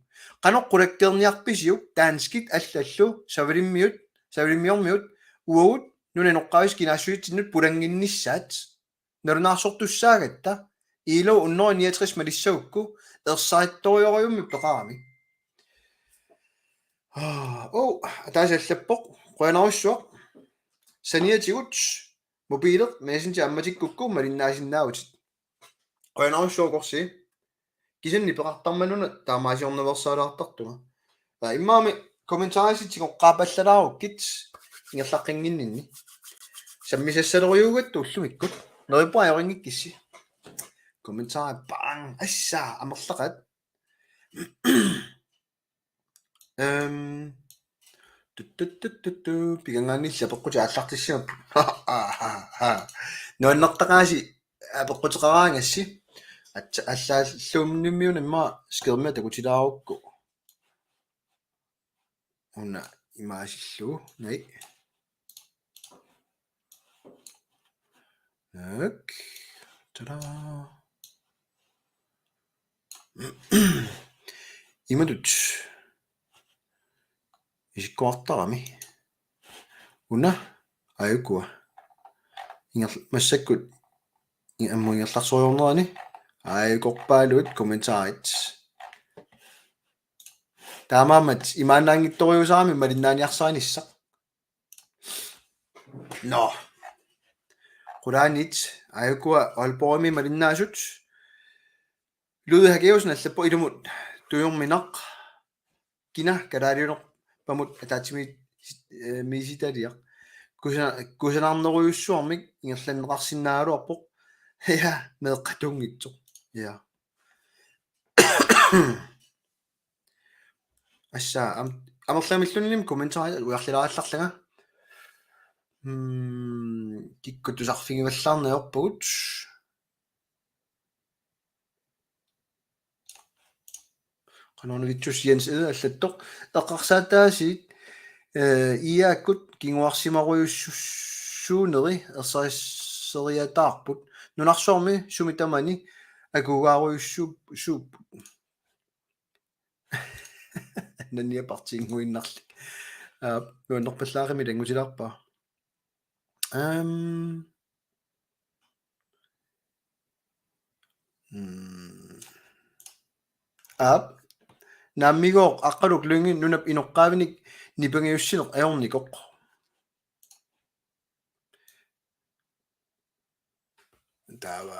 Qanoq qulakkeerniarpisiuk danskit allallu savalimmiut, savalimmiormiut uagut nunap inoqqaavisa kinaassusitsinnut pulannginnissaat? Nalunaarsortussaagatta, I L O hundrede niogtres malissagukku, ersarittorujussuarmik peqarami. Aa, oh, ataaseq allappoq. Qujanarsuaq. Saniatigut mobiileq Messenger ammatikkukku malinnaasinnaavutit. Qujanarsuaq korsi. Kisianni peqartarmat una taamaasiornaveersaalaartartunga. Aa, immaqa aamma kommentarissi tigoqqaapallalaarukkit ingerlaqqinnginninni. Sammisassalerujuugatta ullumikkut. Neriuppunga ajoringikkissi. Kommentarit bang. Assa, amerlaqaat. Ehm, tut, tut, tut, tut, tut. Pikangaanniilli apeqqutit aallartissimapput. Nuannertaqaasi apeqquteqaraangassi. Atsa, allaalluunniimmi una immaqa skærmia takutilaarukku. Una imaasillugu. Nej. Tak. Tada. Imatut isikkoqartarami. Una aajukua. Inger-, massakkut i-, ammut ingerlaarsorujussuarnerani aajukorpaaluit kommentarit. Taamaammat imaannaanngitsorujussuarmik malinnaaniarsarinissaq. Nå. Qulaaniit aajukua Aalborgimi malinnaasut. Ludvig Hakkeusen allappoq ilumut tujorminaq. Kina kalaaliunerpamut ataatsimi-, eh, miisitaliaq. Kusa-, kusanarnerujussuarmik ingerlanneqarsinnaagaluarpoq. Ja, meeqqat tunngitsoq. Ja. Assa, am-, amerlamilluunniit kommentarit ujarlilaarallarlanga. Mm, kikkut tusarfigivallaarneq ajorpagut. Qanoruna vittus Jens Ede allattoq. Eqqarsaataasiit, eh, I A-kkut kinguarsimarujussuuneri ersarisseriataarput. Nunarsuarmi sumi tamani akugaarujussuupput. Nania partiinnguinnarlik. Aa, nuannerpallaaqimmat ilanngutilaarpara. Ehm. Mm. Aap. Naammigooq Aqqaluk Lynge nunap inoqqaavinik nipangiussineq ajornikoq. Taava.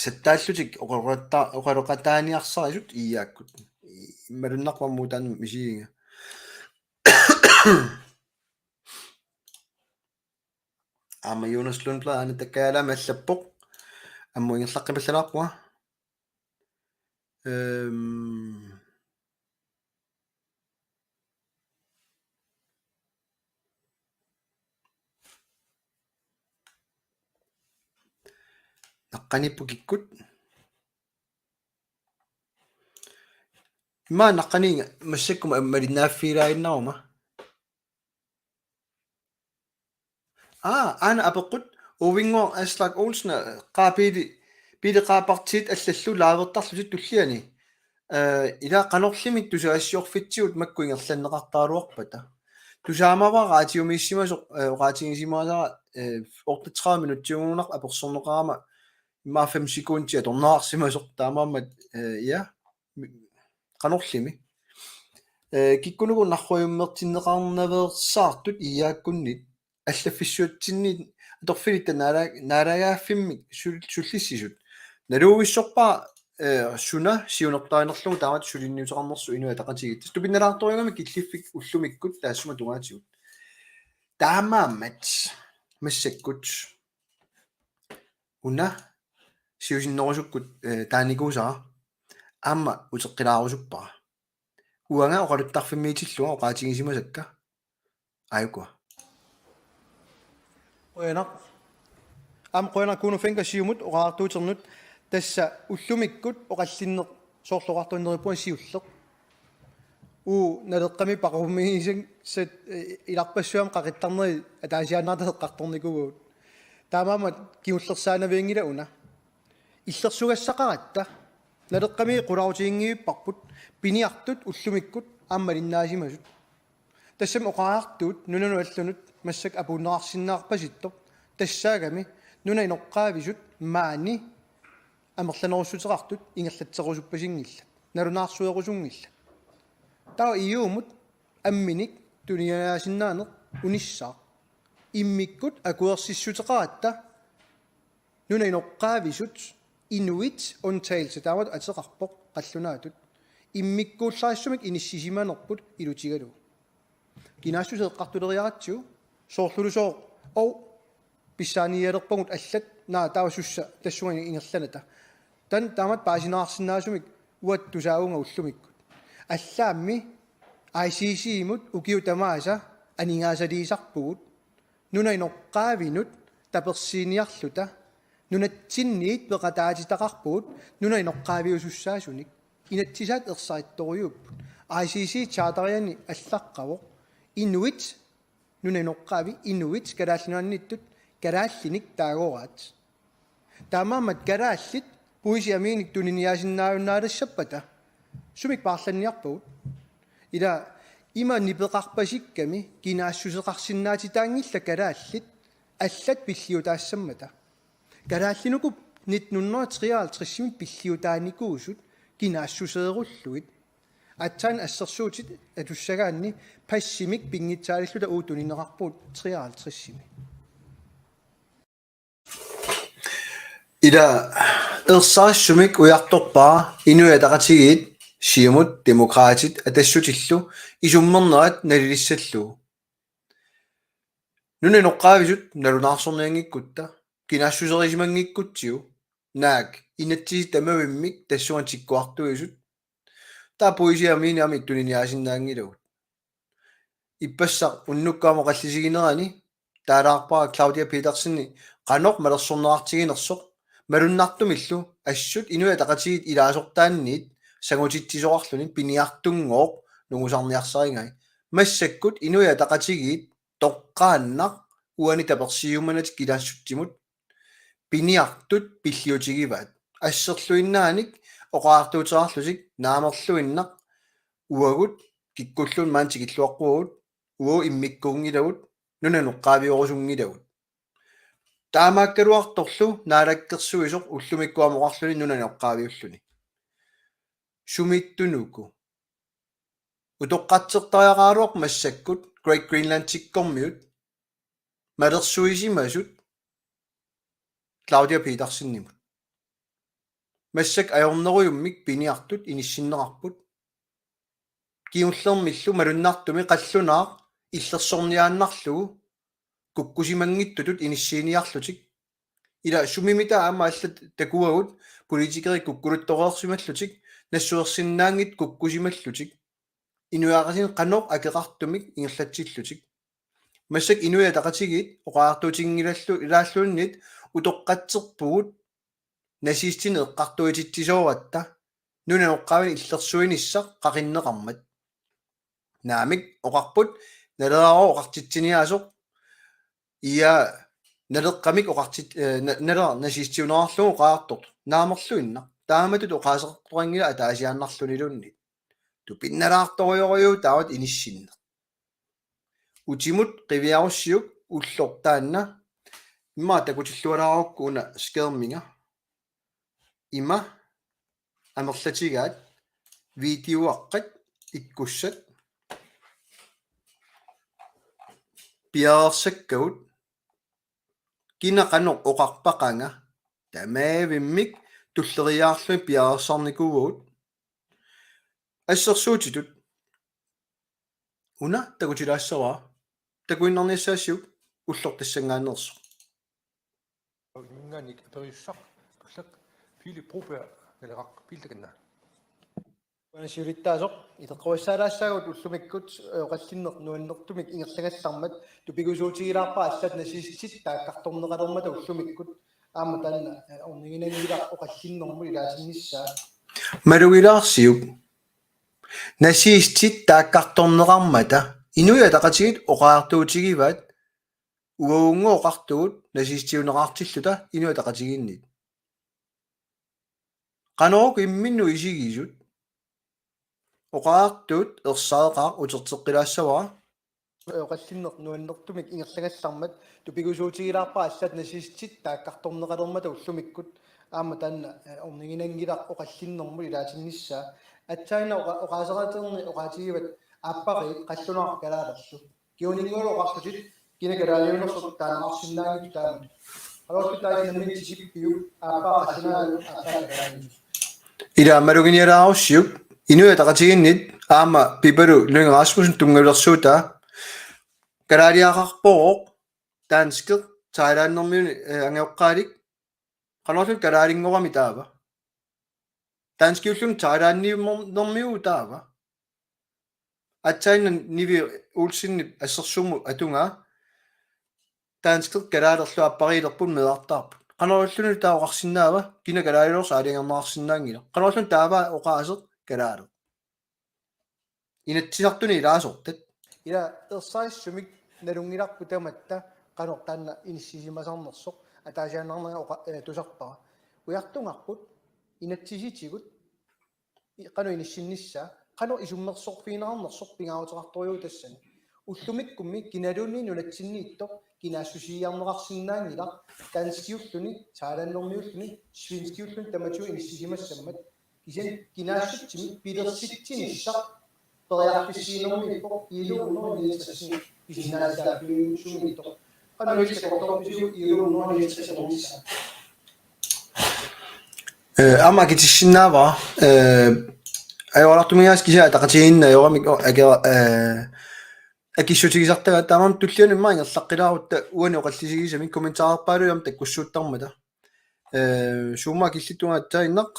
Sattaallutik oqaloqatta-, oqaloqataaniarsarisut I A-kkut. Malunnarpoq aamma taanna misigiga. Aamma Jonas Lundblad aana takkajalaami allappoq. Aamma ingerlaqqipallalaarpunga. Ehm. Naqqaniippoq kikkut. Immaqa naqqaniinnga massakkut ma-, malinnaaffigilaannaruma. Aa, aana apeqqut Uvinngooq Aslak Olsen, eh, qaa Piili, Piili qaa partiit allallu livertarlutik tulliani. Eh, ila qanorlimik tusagassiorfitsigut makku ingerlanneqartaraluarpata. Tusaamavara raatiumiissimasoq, eh, oqaatigisimasara, eh, otteogtredive minutsiugunarpoq apersorneqarama immaqa fem sekundit atorneqarsimasoq taamaammat, eh, ja. Mi-, qanorlimi. Eh, kikkunuku narruiummertinneqarnaveersaartut I A-kkunnit allaffissuatsinni atorfilitta naala-, naalagaaffimmik sul-, sullissisut. Naluuissorpaa eh, suna siunertarinerlugu taamatut suliniuteqarnersoq Inuit Ataqatigiit. Tassa tupinnalaartorujuugami killiffik ullumikkut taassuma tungaatigut. Taamaammat massakkut una siusinnerusukkut, eh, taanikuusara aamma uteqqilaarusuppara. Uanga oqaluttarfimmiitillunga oqaatigisimasakka. Aajukua. Qujanaq. Aamma qujanaq Kuno Fencker Siumut oqariartuuternut, tassa ullumikkut oqallinneq soorlu oqartuinnarippunga siulleq. Uu, Naleqqami paqumiisat, eh, ilarpassui aamma qaqittarneri ataasiaannartut eqqartornikuuagut. Taamaammat kingullersaanavianngilaq una. Illersugassaqaratta. Naleqqami qularutiginngivipparput piniartut ullumikkut aamma malinnaasimasut. Tassami oqariartuut nunanut allanut massakkut apuunneqarsinnaarpasittoq. Tassaagami nunap inoqqaavisut maani amerlanerussuteqartut ingerlatserusuppasinngilaat. Nalunaarsuerusunngillat. Taava E U-mut amminik tuniniaasinnaaneq unissaaq. Immikkut akuersissuteqaratta nunap inoqqaavisut inuit undtagelse taamatut ateqarpoq qallunaatut. Immikkuullarissumik inissisimanerput ilutigalugu. Kinaassuseq eqqartuleriaratsigu soorlulusooq, ov, pissaanialerpagut allat, naa, taava sussa tassunga ingerlanata. Taanna taamatut paasiniarsinnaasumik uanga tusaavunga ullumikkut. Allaammi I C C-mut ukiut tamaasa aningaasaliisarpugut. Nunap inoqqaavinut tapersiiniarluta nunatsinniit peqataatitaqarpugut nunap inoqqaaviusussaasunik. Inatsisaat ersarittorujuupput. I C C charteriani allaqqavoq: Inuit, nunap inoqqaavi inuit Kalaallit Nunaanniittut kalaallinik taagoraat. Taamaammat kalaallit puisit amiinik tuniniaasinnaajunnaalissappata sumik paarlanniarpagut? Ila ima nipeqarpasikkami kinaassuseqarsinnaatitaanngillat kalaallit allat pilliutaassammata. Kalaallit uku nitten hundrede og treoghalvtreds-imi pilliutaanikuusut kinaassuseerullugit. Aatsaat assersuutit atussagaanni passimik pinngitsaalilluta uagut tunineqarpugut treoghalvtreds-imi. Ila ersarissumik ujartorpara Inuit Ataqatigiit, Siumut, Demokraatit, Atassutillu isummernerat nalilissallugu. Nunap inoqqaavisut nalunaarsornianngikkutta, kinaassuserisimanngikkutsigu, naak inatsisit tamavimmik tassunga tikkuartuisut, taava puisit amiinik aamma tuniniaasinnaanngilagut. Ippassaq unnukkut aamma oqallisiginerani taalaarpara Claudia Petersen qanoq malersorneqartiginersoq, malunnartumillu assut Inuit Ataqatigiit ilaasortaanniit sangutitsisoqarluni piniartunngooq nungusarniarsarigai. Massakkut Inuit Ataqatigiit toqqaannaq uani tapersiiumanatik Kinassutsimut piniartut pilliutigivaat. Asserluinnaanik oqariartuuteqarlutik naamerluinnaq uagut kikkulluunniit maani tikilluaqquagut, uagut immikkuunngilagut, nunap inoqqaaviorusunngilagut. Taamaakkaluartorlu naalakkersuisoq ullumikkut aamma oqarluni nunap inoqqaaviulluni. Sumiittunuku. Utoqqatsertariaqaraluarpoq massakkut Great Greenlandikkormiut malersuisimasut Claudia Petersenimut. Massakkut ajornerujummik piniartut inissinneqarput. Kingullermillu malunnartumik qallunaaq illersorniaannarlugu kukkusimanngitsutut inissiiniarlutik. Ila sumimita aamma allat takuagut politikerit kukkuluttoreersimallutik, nassuersinnaanngitsut kukkusimallutik. Inuiaqatigiinni qanoq akeqartumik ingerlatsillutik. Massakkut Inuit Ataqatigiit oqariartuutinngilallu-, ilaalluunniit utoqqatserpugut nazistinik eqqartuititsisooratta nunap inoqqaavinik illersuinissaq qaqinneqarmat. Naamik oqarput Naleraq oqartitsiniaasoq, ia, Naleqqamik oqartit-, eh, na-, Naleraq nazistiunerarlugu oqariartortoq. Naamerluinnaq. Taamatut oqaaseqartoqanngilaq ataasiaannarluniluunniit. Tupinnalaartorujorujuuvoq taamatut inissinneq. Utimut qiviarussiuk ulloq taanna. Immaqa takutillualaarukku una skærmiga. Ima amerlatigaat videoaqqat ikkussat piareersakkagut, kina qanoq oqarpa qanga, tamavimmik tulleriiaarlugit piareersarnikuuagut. Assersuutitut una takutilaassavara. Takuinnarniassaassiuk ullortassanngaanneersoq. Ingaannik aperiussaq, tullak, Philip Broberg, Naleraq, Philip takanna. Uani siulittaasoq, iteqqorissaalaassagut ullumikkut, eh, oqallinneq nuannertumik ingerlagallarmat, tupigusuutigilaarpara allat nazistit taakkartorneqalermata ullumikkut, aamma taanna, eh, orniginanngilaq oqallinnermut ilaatinnissaa. Malugilaarsiuk. Nazistit taakkartorneqarmata, Inuit Ataqatigiit oqariartuutigivaat, uagunnguuq oqartugut nazistiuneqartilluta Inuit Ataqatigiinnit. Qanoq imminnut isigisut? Oqariartuut ersareqaaq, uterteqqilaassavara. Oqallinneq nuannertumik ingerlagallarmat tupigusuutigilaarpara allat nazistit taakkartorneqalermata ullumikkut, aamma taanna, eh, orniginanngilaq oqallinnermut ilaatinnissaa. Aatsaannguaq oqa-, oqaaseqaateerneq oqaatigivat aappariit qallunaaq kalaalerlu. Kinguninngualu oqarlutit kina kalaaliunersoq taaneqarsinnaanngitsoq taamatut. Qanorlu taanna nammineq tisippiuk aappaa qallunaanut aappaa kalaaliunersoq. Ila maluginialaarussiuk Inuit Ataqatigiinnit aamma Pipaluk Lynge Rasmussen tunngavilersuutaa kalaaliaqarpoq danskeq thailandimiuni, eh, angajoqqaalik. Qanorlu kalaalinngoramik taava? Danskiulluni thailandiunermiuvoq taava. Aatsaannguaq Nivi Olsenip assersuummut atugaa danskeq kalaalerlu aappariilerput meerartaarput. Qanorluunniit taava oqarsinnaava kina kalaaliunersoq aalajangerneqarsinnaanngilaq? Qanorluunniit taava oqaaseq kalaaleq? Inatsisartuni ilaasortat. Ila ersarissumik nalunngilarput tamatta qanoq taanna inissisimasarnersoq ataasiaannarnanga oqa-, eh, tusarpara. Ujartugarput inatsisitigut i-, qanoq inissinnissaa, qanoq isummersorfigineqarnersoq pingaaruteqartorujuuvoq tassani. Ullumikkummi kinaluunniit nunatsinniittoq kinaassusiiarneqarsinnaanngilaq, danskiulluni, thailandimiulluni, svenskiulluni tamatigut inissisimassammat. Kisianni kinaassutsimik pilersitsinissaq periarfissiinermiippoq I L O hundrede niogtres pisinnaatitaaffiusumiittoq. Qanoq illit takorloorpisiuk I L O hundrede niogtres ornissaa? Eh, aamma akitissinnaavara, eh, ajoraluartumik kisianni ataqatigiinneq ajoramik, o-, akera-, eh, akissutigisartagaat, taamaammat tullianut immaqa ingerlaqqilaarutta uani oqallisigisami kommentarerpaaluit aamma takkussuuttarmata. Eh, suumma akillittunga aatsaannguaq.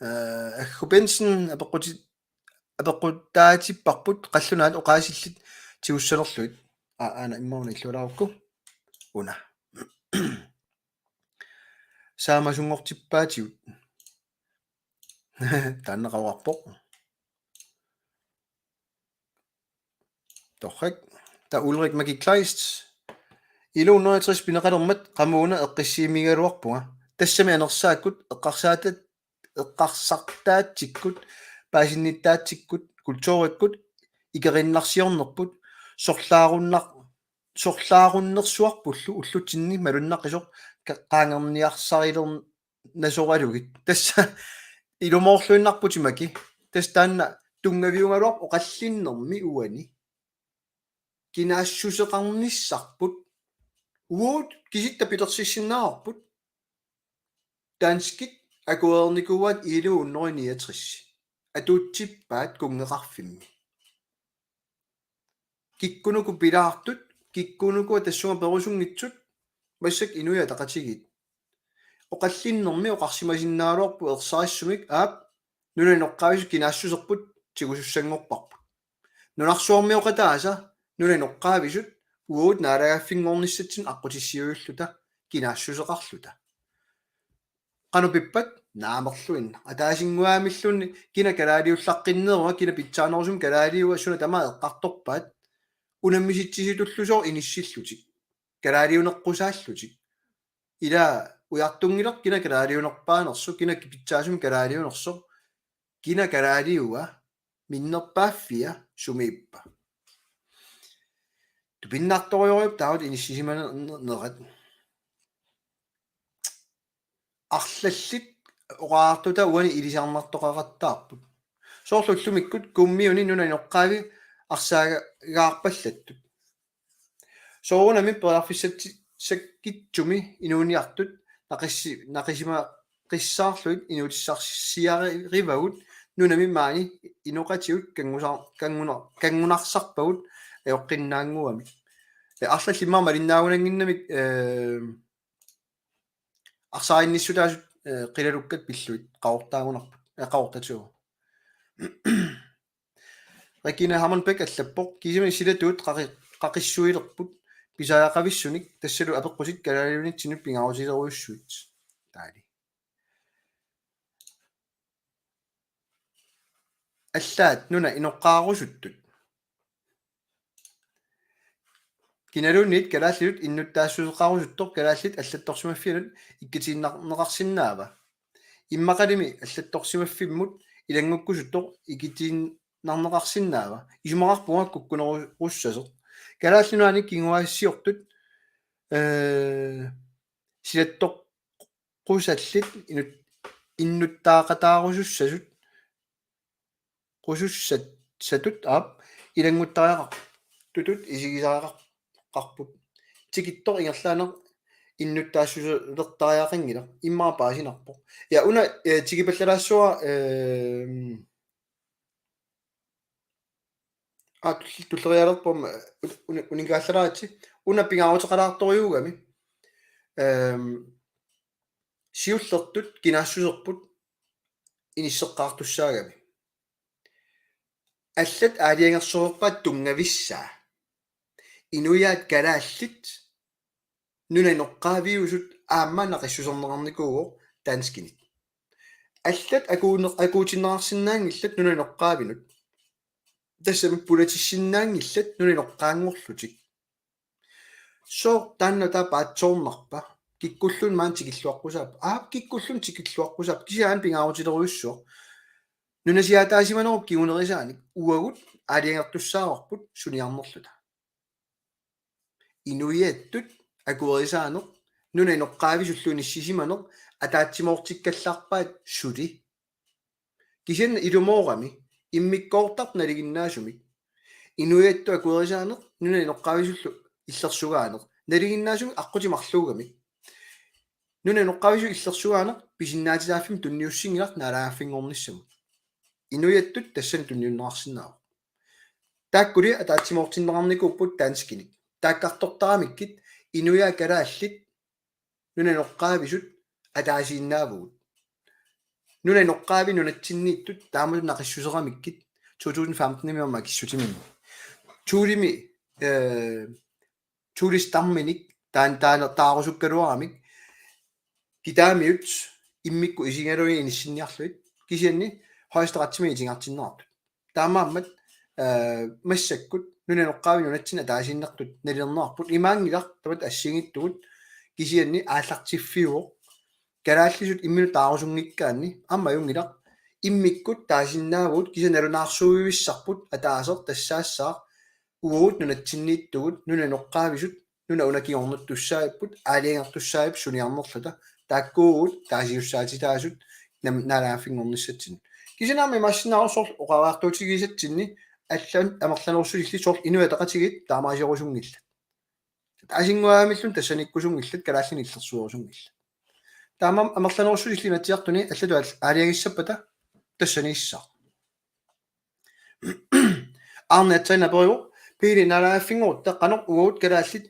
Eh, Aggu Bensen apeqquti-, apeqqutaatipparput qallunaat oqaasillit tigussanerlugit. Aa, aana immauna illualaarukku. Una. Saamasunngortippaatigut. Taanna qauarpoq. Torrak. Taava Ulrik Maki Kleist. I L O hundrede og tres pineqalermat qamuuna eqqissiimigaluarpunga. Tassami anersaakkut eqqarsaatat-, eqqarsartaatsikkut, paasinnittaatsikkut, kulturikkut, ikerinnarsiornerput, sorlaarunnar-, sorlaarunnersuarpullu ullutsinni malunnaqisoq ka-, qaangerniarsarilernasoralugit. Tassa ilumoorluinnarputit Maki. Tassa taanna tunngaviugaluarpoq oqallinnermi uani. Kinaassuseqarnissarput. Uagut kisitta pilersissinnaasarput. Danskit akuereernikuuaat I L O hundrede niogtres. Atuutsippaat kunngeqarfimmi. Kikkunuku pilaartut, kikkunuku tassunga perusunngitsut, massakkut Inuit Ataqatigiit. Oqallinnermi oqarsimasinnaagaluarpoq ersarissumik, aap, nunap inoqqaavisut kinaassuserput tigusussanngorparput. Nunarsuarmioqataasa nunap inoqqaavisut uagut naalagaaffinngornissatsinnut aqqutissiuulluta kinaassuseqarluta. Qanoq ippat? Naamerluinnaq. Ataasinnguamilluunniit kina kalaaliullaqqinnerunga, kina pitsaanerusumik kalaaliua, suna tamaat eqqartorpaat? Unammisitsisitullusooq inissillutik. Kalaaliuneqqusaallutik. Ila ujartunngilaq kina kalaaliunerpaanersoq, kina pitsaasumik kalaaliunersoq, kina kalaaliua, minnerpaaffia sumiippa? Tupinnartorujorujuupput taava inissisimanerat. Arlallit oqaatigaluta uani ilisarnartoqaqattaarput. Soorlu ullumikkut Kuummiuni nunap inoqqaavi arsaagaarpallattut. Soorunami periarfissatsisakkitsumi inuuniartut naqissi-, naqisima-, qissaarlugit inuutissarsiarivagut nunami maani inoqatigut kanngusa-, kannguna-, kanngunarsarpagut ajoqqinnaannguamik. Ee, arlallit immaqa malinnaagunannginnamik, ee, arsaarinnissutaasut, ee, qilalukkat pillugit qaqortaagunarput, ee, qaqortatigut. Regina Hammond Bech allappoq: Kisimik silatuut qaqi-, qaqissuilerput pisariaqavissunik, tassalu apeqqutit kalaalinitsinnut pingaarutilerujussuit. Taali. Allaat nunat inoqqaarusuttut. Kinaluunniit kalaallisut innuttaassuseqarusuttoq kalaallit allattorsimaffianut ikkutiinnarneqarsinnaava? Immaqalimi allattorsimaffimmut ilanngukkusuttoq ikkutiinnarneqarsinnaava? Isumaqarpunga kukkunerussasoq. Kalaallit Nunaanni kinguaassiortut, ee, silattoqqusallit inut-, innuttaaqataarusussasut, -qusussat-, -satut aap ilannguttariaqartutut isigisariaqarput. Tikittoq ingerlaannaq innuttaassuseqartariaqanngilaq, immaqa paasinarpoq. Ja una, ee, tikipallalaassuara, ee, aa, tull-, tullerialerpoq, ee, un-, un-, uninngaallaratsi. Una pingaaruteqalaartorujuugami. Ehm, siullertut kinaassuserput inisseqqaartussaagami. Allat aalajangersuerpaat tunngavissaa. Inuiaat kalaallit nunap inoqqaaviusut aamma naqissuserneqarnikuuvoq danskinit. Allat akuuner-, akuutinneqarsinnaanngillat nunap inoqqaavinut. Tassami pulatissinnaanngillat nunap inoqqaanngorlutik. Sooq taanna taava paatsoornarpa? Kikkulluunniit maani tikilluaqqusaappat? Aap, kikkulluunniit tikilluaqqusaappat. Kisianni aamma pingaarutilerujussuaq. Nunasiaataasimanerup kingunerisaanik uagut aalajangertussaavarput suniarnerluta. Inuiattut akuerisaaneq, nunap inoqqaavisullu inissisimaneq ataatsimoortikkallarpaat suli. Kisianni ilumoorami immikkoortartut nalinginnaasumik. Inuiattut akuerisaaneq, nunap inoqqaavisullu illersugaaneq, nalinginnaasumik aqqutit marluugamik. Nunap inoqqaavisullu illersugaaneq pisinnaatitaaffimmik tunniussinngilaq naalagaaffinngornissamut. Inuiattut tassani tunniunneqarsinnaavoq. Taakkuli ataatsimoortinneqarnikuupput danskinik. Taakkartortaramikkit inuiaat kalaallit nunap inoqqaavisut ataasiinnaavugut. Nunap inoqqaavi nunatsinniittut taamatut naqissuseramikkit to tusind femten-imi aamma akissutiminni. Thulemi, ee, Thule stammenik taan-, taan-, taarusukkaluaramik kitaamiut immikkut isigalugit inissinniarlugit kisianni Højesteretsimi itigartinneqartut. Taamaammat, ee, massakkut nunap inoqqaavi nunatsinni ataasiinnartut nalilerneqarput, imaanngilaq tamatta assigiinngitsugut kisianni aallartiffiuvoq. Kalaallisut imminut taarusunngikkaanni aamma ajunngilaq, immikkut taasinnaavugut, kisianni nalunaarsuivissarput ataaseq tassaassaaq uagut nunatsinniittugut, nunap inoqqaavisut nunat una kingornuttussaapput, aalajangertussaapput suniarnerluta, taakkuuvugut taasiussaatitaasut nam-, naalagaaffinngornissatsinnut. Kisianni aamma imaassinnaavoq soorlu oqariartuutigisatsinni allat amerlanerussusillit soorlu Inuit Ataqatigiit taamaasiorusunngillat. Ataasinnguamilluunniit tassaniikkusunngillat, kalaallinik illersuerusunngillat. Taamaammat amerlanerussusillit Inatsisartuni allatut aal-, aalajangissappata tassaniissaaq. Arne Atsainnaq aperivoq: Pele, naalagaaffinngorutta qanoq uagut kalaallit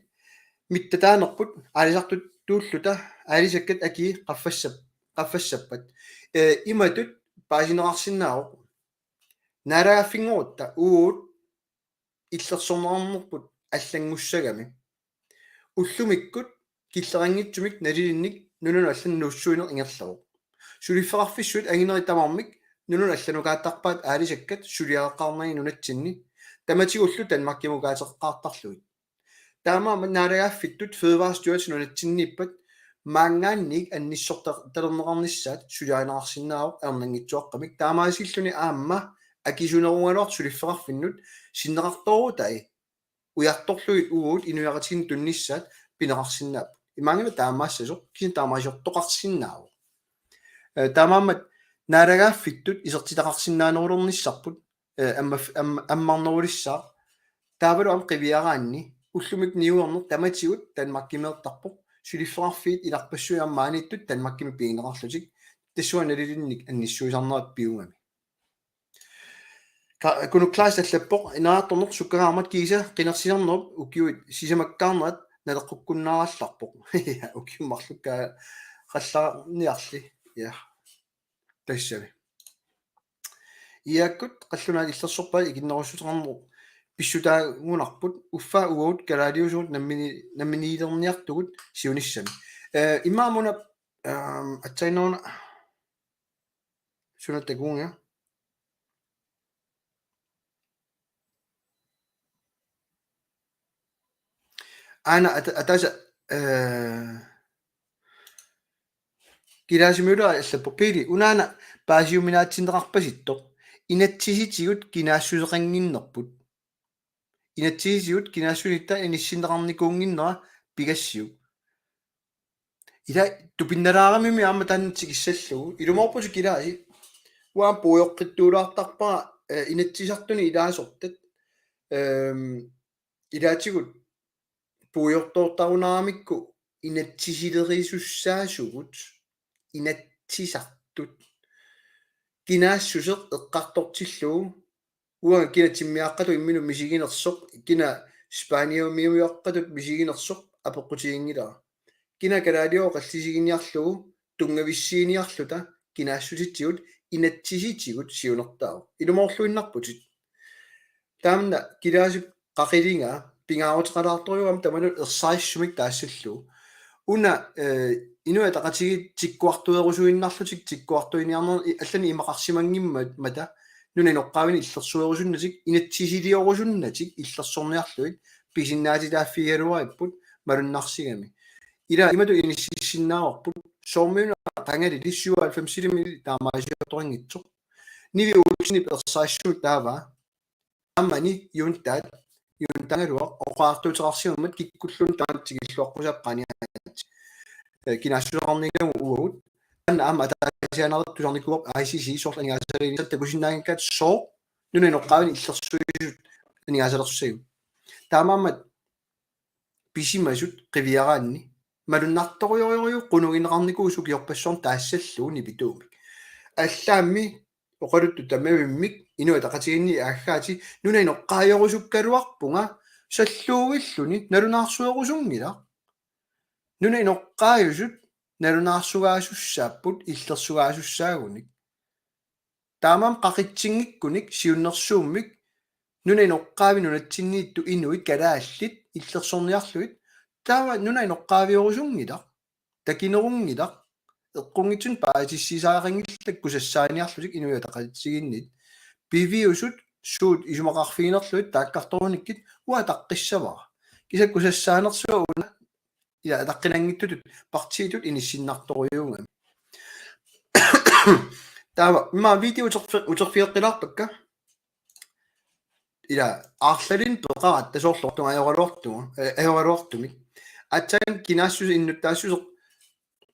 mittataanerput aalisartutulluta aalisakkat akii qaffassap-, qaffassappat? Ee, imatut paasineqarsinnaavoq. Naalagaaffinngorutta uagut illersorneqarnerput allanngussagami. Ullumikkut killeqanngitsumik nalilinnik nunanut allanut nuussuineq ingerlavoq. Suliffeqarfissuit anginerit tamarmik nunanut allanukaattarpaat aalisakkat suliareqqaarnagit nunatsinni, tamatigullu Danmarkimukaateqqaartarlugit. Taamaammat naalagaaffittut Fødevarestyrelsen nunatsinniippat maanngaanniit annissorta-, talerneqarnissaat suliarineqarsinnaavoq ajornanngitsuaqqamik, taamaasilluni aamma akisunerugaluartoq suliffeqarfinnut sinneqartoorutai ujartorlugit uagut inuiaqatigiinnut tunnissaat pineqarsinnaapput. Imaanngilaq taamaassasoq, kisianni taamaasiortoqarsinnaavoq. Ee, taamaammat naalagaaffittut isertitaqarsinnaanerulernissarput, ee, ammaf-, am-, ammarnerulissaaq. Taavalu aamma qiviaraanni ullumikkut niuerneq tamatigut Danmarkimeertarpoq. suliffeqarfiit ilarpassui aamma maaniittut Danmarkimi pigineqarlutik, tassunga nalilinnik annissuisarnerat piugami. Ka-, Kunu Klaas allappoq: Inaartorneq sukkangaarmat kiisa qinersisarnerup ukiut sisamakkaarnerat naleqqukkunnaarallarpoq. Ja, ukiut marlukkaaqallarniarli. Ja. Tassami. Iaakkut qallunaat illersorpaat ikinnerussuteqarnerup pissutaagunarput, uffa uagut kalaaliusugut nammini-, namminiilerniartugut siunissami. Eh, immaqa una, ehm, aatsaannguaq una suna takunngilara. Aana ata-, ataasa, eh, Kilaasimiullu allappoq: Piili, unaana paasiuminaatsinneqarpasittoq. Inatsisitigut kinaassuseqannginnerput. Inatsisitigut kinaassusitta inissinneqarnikuunnginnera pigassiuk. Ila tupinnalaarami aamma taanna tikissallugu. Ilumoorputit kilaasi. Uanga puigoqqittuulaartarpara, eh, inatsisartuni ilaasortat. Ehm, ilaatigut puigortoortarunaramikku inatsisilerisussaassaagut inatsisartut. Kinaassuseq eqqartortillugu, uanga kina timmiaqqatut imminut misiginersoq, kina Spaniamiuaqqatut misiginersoq apeqqutiginngilara. Kina kalaaliua oqallisiginiarlugu tunngavissiiniarluta kinaassusitigut inatsisitigut siunertaavoq. Ilumoorluinnarputit. Tamanna kilaasip qaqiligaa pingaaruteqalaartorujuugami tamanut ersarissumik taassallugu. Una, eh, Inuit Ataqatigiit tikkuartuerusuinnarlutik tikkuartuiniarner-, i-, allanik imaqarsimanngimmata nunap inoqqaavini illersuerusunnatik, inatsisiliorusunnatik illersorniarlugit pisinnaatitaaffigigaluaripput malunnarsigami. Ila imatut inississinnaavarput: Soormiuna qangalili syvoghalvfemsilimi taamaaliortoqanngitsoq. Nivi Olsenip ersarissumik taava. Aammami Juntaat, Juntaangaluaq oqaatigineqarsimammat kikkulluunniit taanna tikilluaqqusaappat qaniaat. Eh, kinaassuseqarnikkut uagut. Taanna aamma ataasiaannarlugu tusarnikuuarput I C C soorlu aningaasaliinissat takusinnaanngikkaat sooq nunap inoqqaavini illersuisut aningaasalersussaagut. Taamaammat pisimasut qiviaraanni malunnartorujorujuuvoq qunugineqarnikuusoq ukiorpassuarni taassallugu nipituumik. Allaammi oqaluttut tamavimmik Inuit Ataqatigiinni aaggaati nunap inoqqaaviorusukkaluarpunga salluuvilluni nalunaarsuerusunngilaq. Nunap inoqqaavisut nalunaarsugaasussaappat illersugaasussaagunik. Taamaammat qaqitsinngikkunik siunnersuummik nunap inoqqaavi nunatsinniittut inuit kalaallit illersorniarlugit taava nunap inoqqaaviorusunngilaq, takinerunngilaq, eqqunngitsunik paasissutigisariaqanngillat kusassaanerusunik Inuit Ataqatigiinniit. Piviusut suut isumaqarfiginerlugit taakkartorunikkit uanga ataqqissavara. Kisianni kusassaanersuaq una ila ataqqinanngitsutut partiitut inissinnartorujuugami. Taava immaqa video uterfi-, uterfigeqqilaarpakka. Ila aarlalinnik peqaratta soorlu ortunga ajoraluartunga, eh, ajoraluartumik. Aatsaat kinaassuseq innuttaassuseq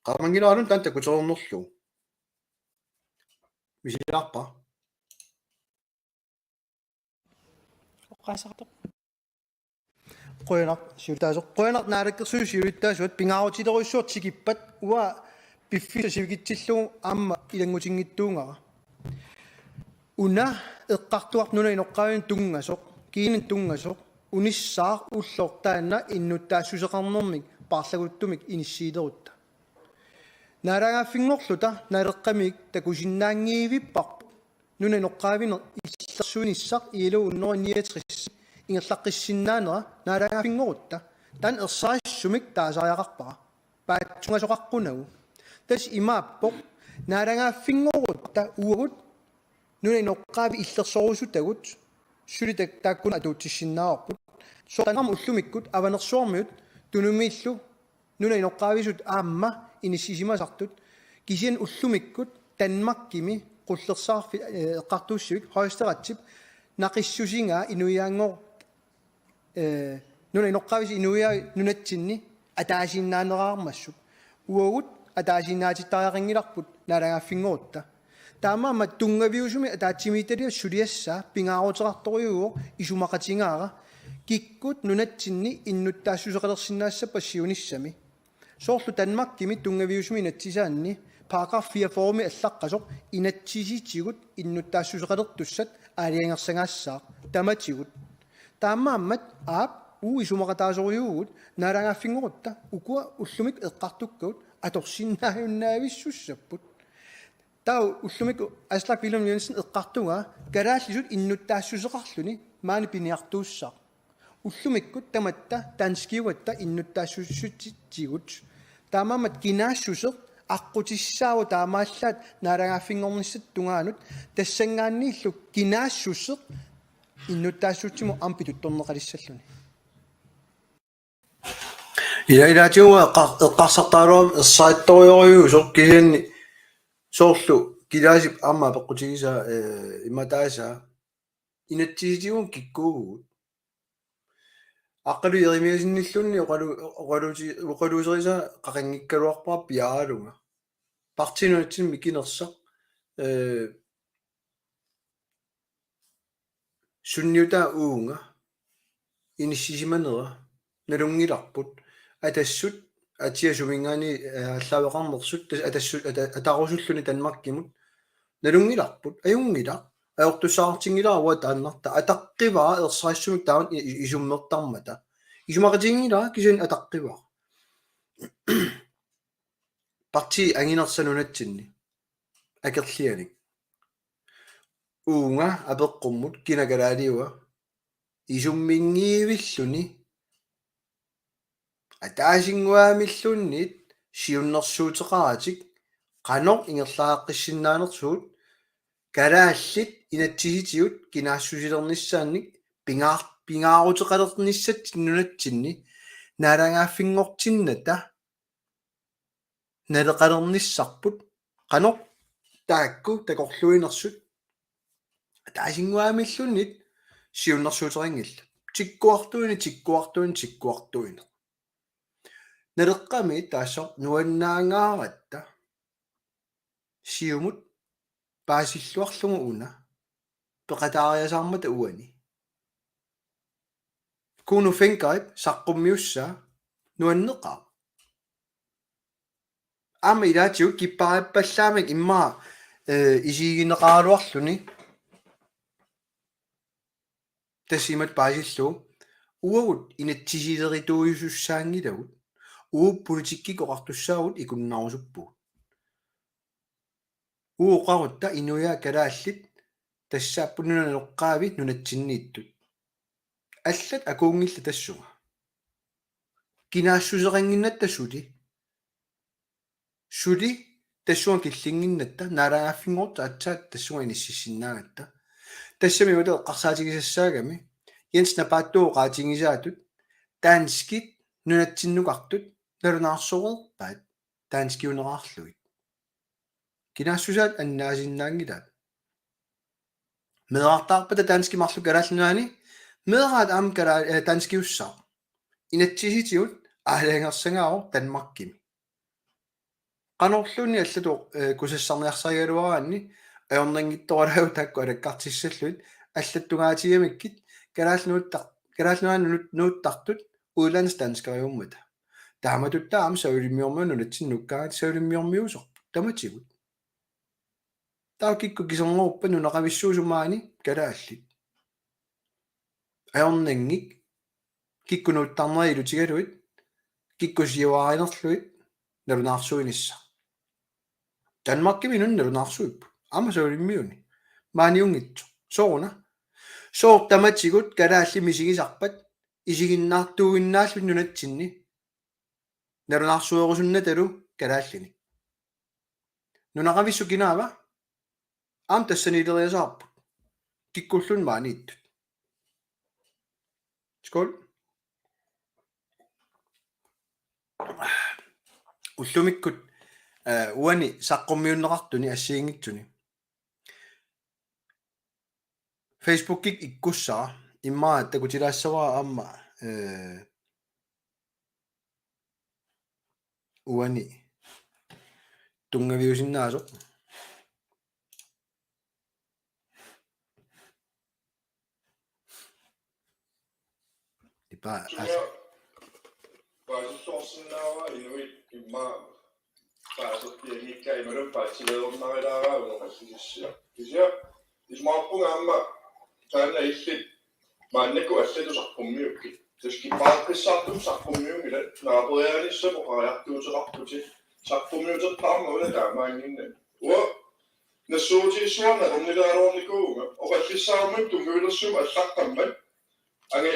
qaamanngilaarluni taanna takutereernerlugu. Misilaarpa? Oqaaseqartoq. Qujanaq siulittaasoq. Qujanaq naalakkersuisut siulittaasuat, pingaarutilerujussuaq tikippat, uanga piffissaq sivikitsillugu aamma ilanngutinngitsuugara. Una eqqartugarput nunap inoqqaavinut tunngasoq, kiinanut tunngasoq, unissaaq ulloq taanna innuttaassuseqarnermik paarlaguttumik inissiilerutta. Naalagaaffinngorluta Naleqqamik takusinnaanngivipparput nunap inoqqaavinik illersuinissaq I L O hundrede niogtres ingerlaqqissinnaanera naalagaaffinngorutta. Taanna ersarissumik taasariaqarpara. Paatsuungasoqaqqunagu. Tassa imaappoq naalagaaffinngorutta uagut nunap inoqqaavi illersorusutagut suli tak-, taakkununnga atuutsissinnaavarput. Soorlu tamarmik ullumikkut Avanersuarmiut Tunumiillu nunap inoqqaavisut aamma inissisimasartut, kisianni ullumikkut Danmarkimi qullersaarfik, eh, eqqartuussivik Højesteretsip naqissusigaa inuiaanngor-, eh, nunap inoqqaavisut inuiaat nunatsinni ataasiinnaaneraarmassuk. Uagut ataasiinnaatittariaqanngilarput naalagaaffinngorutta. Taamaammat tunngaviusumik ataatsimiititaliap suliassaa pingaaruteqartorujuuvoq isumaqatigaara kikkut nunatsinni innuttaassuseqalersinnaassappat siunissami. Soorlu Danmarkimi tunngaviusumik inatsisaanni paragraf fireogfyrremi allaqqasoq inatsisitigut innuttaassuseqalertussat aalajangersagaassaaq tamatigut. Taamaammat aap uagut isumaqataasorujuuvugut naalagaaffinngorutta ukua ullumikkut eqqartukkagut atorsinnaajunnavissussapput. Taava ullumikkut Aslak Wilhelm Jensen eqqartugaa kalaallisut innuttaassuseqarluni maani piniartuussaaq. Ullumikkut tamatta danskiugatta innuttaassusitsigut. Taamaammat kinaassuseq aqqutissaavoq taamaallaat naalagaaffinngornissaata tungaanut tassanngaanniillu kinaassuseq innuttaassusimut aamma pituttorneqalissalluni. Ila ilaatigut eqqar-, eqqarsartaraluarama ersarittorujorujuusoq kisianni soorlu kilaasip aamma apeqqutigisaa, eh, imatut taasaa inatsisitigut kikkuuvugut. Aqqalu Jerimiassenilluunniit oqalu-, oqaluuti-, oqaluuserisaa qaqinngikkaluarpara piaaralunga. Partii nunatsinni mikinersaq, eh, sunniutaa uunga inissisimanera nalunngilarput. Atassut atia suminngaanniit, eh, aallaaveqarnersut tas-, atassut ata-, atarusulluni Danmarkimut nalunngilarput. Ajunngilaq. Ajortussaatinngilara uanga taannartaa. Ataqqivara ersarissumik taama i-, i-, isummertarmata. Isumaqatiginngilara kisianni ataqqivara. Partii anginersaq nunatsinni akerlianik. Uunga apeqqummut kina kalaaliua isumminngivilluni ataasinnguamilluunniit siunnersuuteqaratik qanoq ingerlaqqissinnaanersugut kalaallit inatsisitigut kinaassusilernissaannik pingaar-, pingaaruteqalernissatsinnik nunatsinni naalagaaffinngortinnata naleqalernissarput qanoq taakku takorluuinersut ataasinnguamilluunniit siunnersuuteqanngillat. Tikkuartuineq, tikkuartuineq, tikkuartuineq. Naleqqami taassuma nuannaangaaratta Siumut paasilluarlugu una peqataariasaarmata uani. Kuno Fenckert saqqummiussaa nuanneqaaq. Aamma ilaatigut kippaappallaamik immaqa, eh, isigineqaraluarluni. Tassa imatut paasillugu uagut inatsisilerituujusussaanngilagut, uagut politikkikkut oqartussaavugut ikunnarusuppugut. Uagut oqarutta inuiaat kalaallit tassaapput nunap naleqqaavi nunatsinniittut. Allat akuunngillat tassunga. Kinaassuseqannginnatta suli. Suli tassunga killinnginnatta, naalagaaffinngortut aatsaat tassunga inississinnaagatta. Tassami uagut eqqarsaatigisassaagami Jens Napaattooq oqaatigisaatut danskit nunatsinnukartut nalunaarsoreerpaat danskiunerarlugit. Kinaassusaat annaasinnaanngilaat. Meerartaarpata danskit marluk Kalaallit Nunaanni, meeraat aamma kala-, eh, danskiussaaq. Inatsisitigut aalajangersagaavoq Danmarkimi. Qanorluunniit allatut, eh, kusassarniarsarigaluaraanni ajornanngitsoralaagut taakku alakkartissallugit, allatut tungaatigigamikku Kalaallit Nunaat, Kalaallit Nunaanni nuut-, nuuttartut udlandsdanskeriummata. Taamatut taama Savalimmiormiut nunatsinni nukkaangatta Savalimmiormiuusoq tamatigut. Taava kikkut kiserngoruppat nunaqavissuusut maani kalaallit. Ajornanngik kikkut nuuttarnerit ilutigalugit, kikkut siuarinerlugit nalunaarsuinissaq. Danmarkimi inunnut nalunaarsuipput. Aamma Savalimmiuni. Maaniunngitsoq. Sooruna. Sooq tamatigut kalaallit misigisarpat isiginnaartuuinnaallutik nunatsinni. Nalunaarsuerusunnatalu kalaallinik. Nunaqavissut kinaava? Aamma tassaniileriasaarput. Kikkulluunniit maaniittut. Skål. Ullumikkut, eh, uani saqqummiunneqartuni assigiinngitsuni. Facebookikkut ikkussara immaqa takutilaassavara aamma, eh, uani tunngaviusinnaasoq. Ipa as- Sinnaava inuit immaqa paaserpianngikkaat imaluunniit paatsileerunnarilaaraa unoqassisissia. Kisianni isumaqarpunga aamma taanna illit maannakkut allatut saqqummiukkit. Tassa kipparissaartumik saqqummiunngilat, naaperiaanissat oqariartuuteqarputit saqqummiuteqqaarmat una taamaannginnami. Uanga nassuerutigissuarnut atornilaaruarnikuuvunga, oqallissaarummat tunngavilersuummat allaqqammat. Ange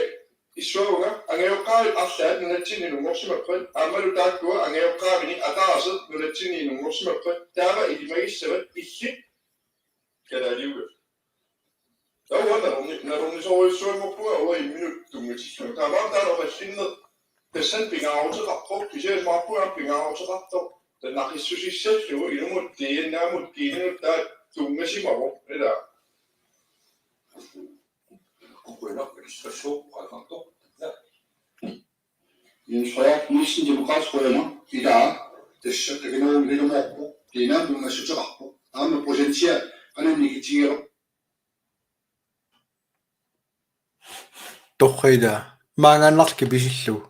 issuavunga, angajoqqaarit arlaat nunatsinni inunngorsimappat, aammalu taakkua angajoqqaavini ataaseq nunatsinni inunngorsimappat, taava ilimagissavat illit kalaaliugatta. Taava uanga nalorni-, nalornisorujussuanngorpunga uanga imminut tunngatillunga. Taamaammat taanna oqallinneq tassani pingaaruteqarpoq, kisianni isumaqarpunga aamma pingaaruteqartoq taanna naqissusissallugu ilumut D N A-mut kiinanut taava tunngasimavoq, ilaa. Qujanaq, illustrassuup qaangartoq. Jens Frederik Nielsen, Demokraatit, qujanaq. Ilaa, tassa takanna ilumoorpoq. Kiinaa tunngassuteqarpoq. Aamma procentia qanoq nikitigigaluarpa? Torrida. Maangaannarli kipisillugu.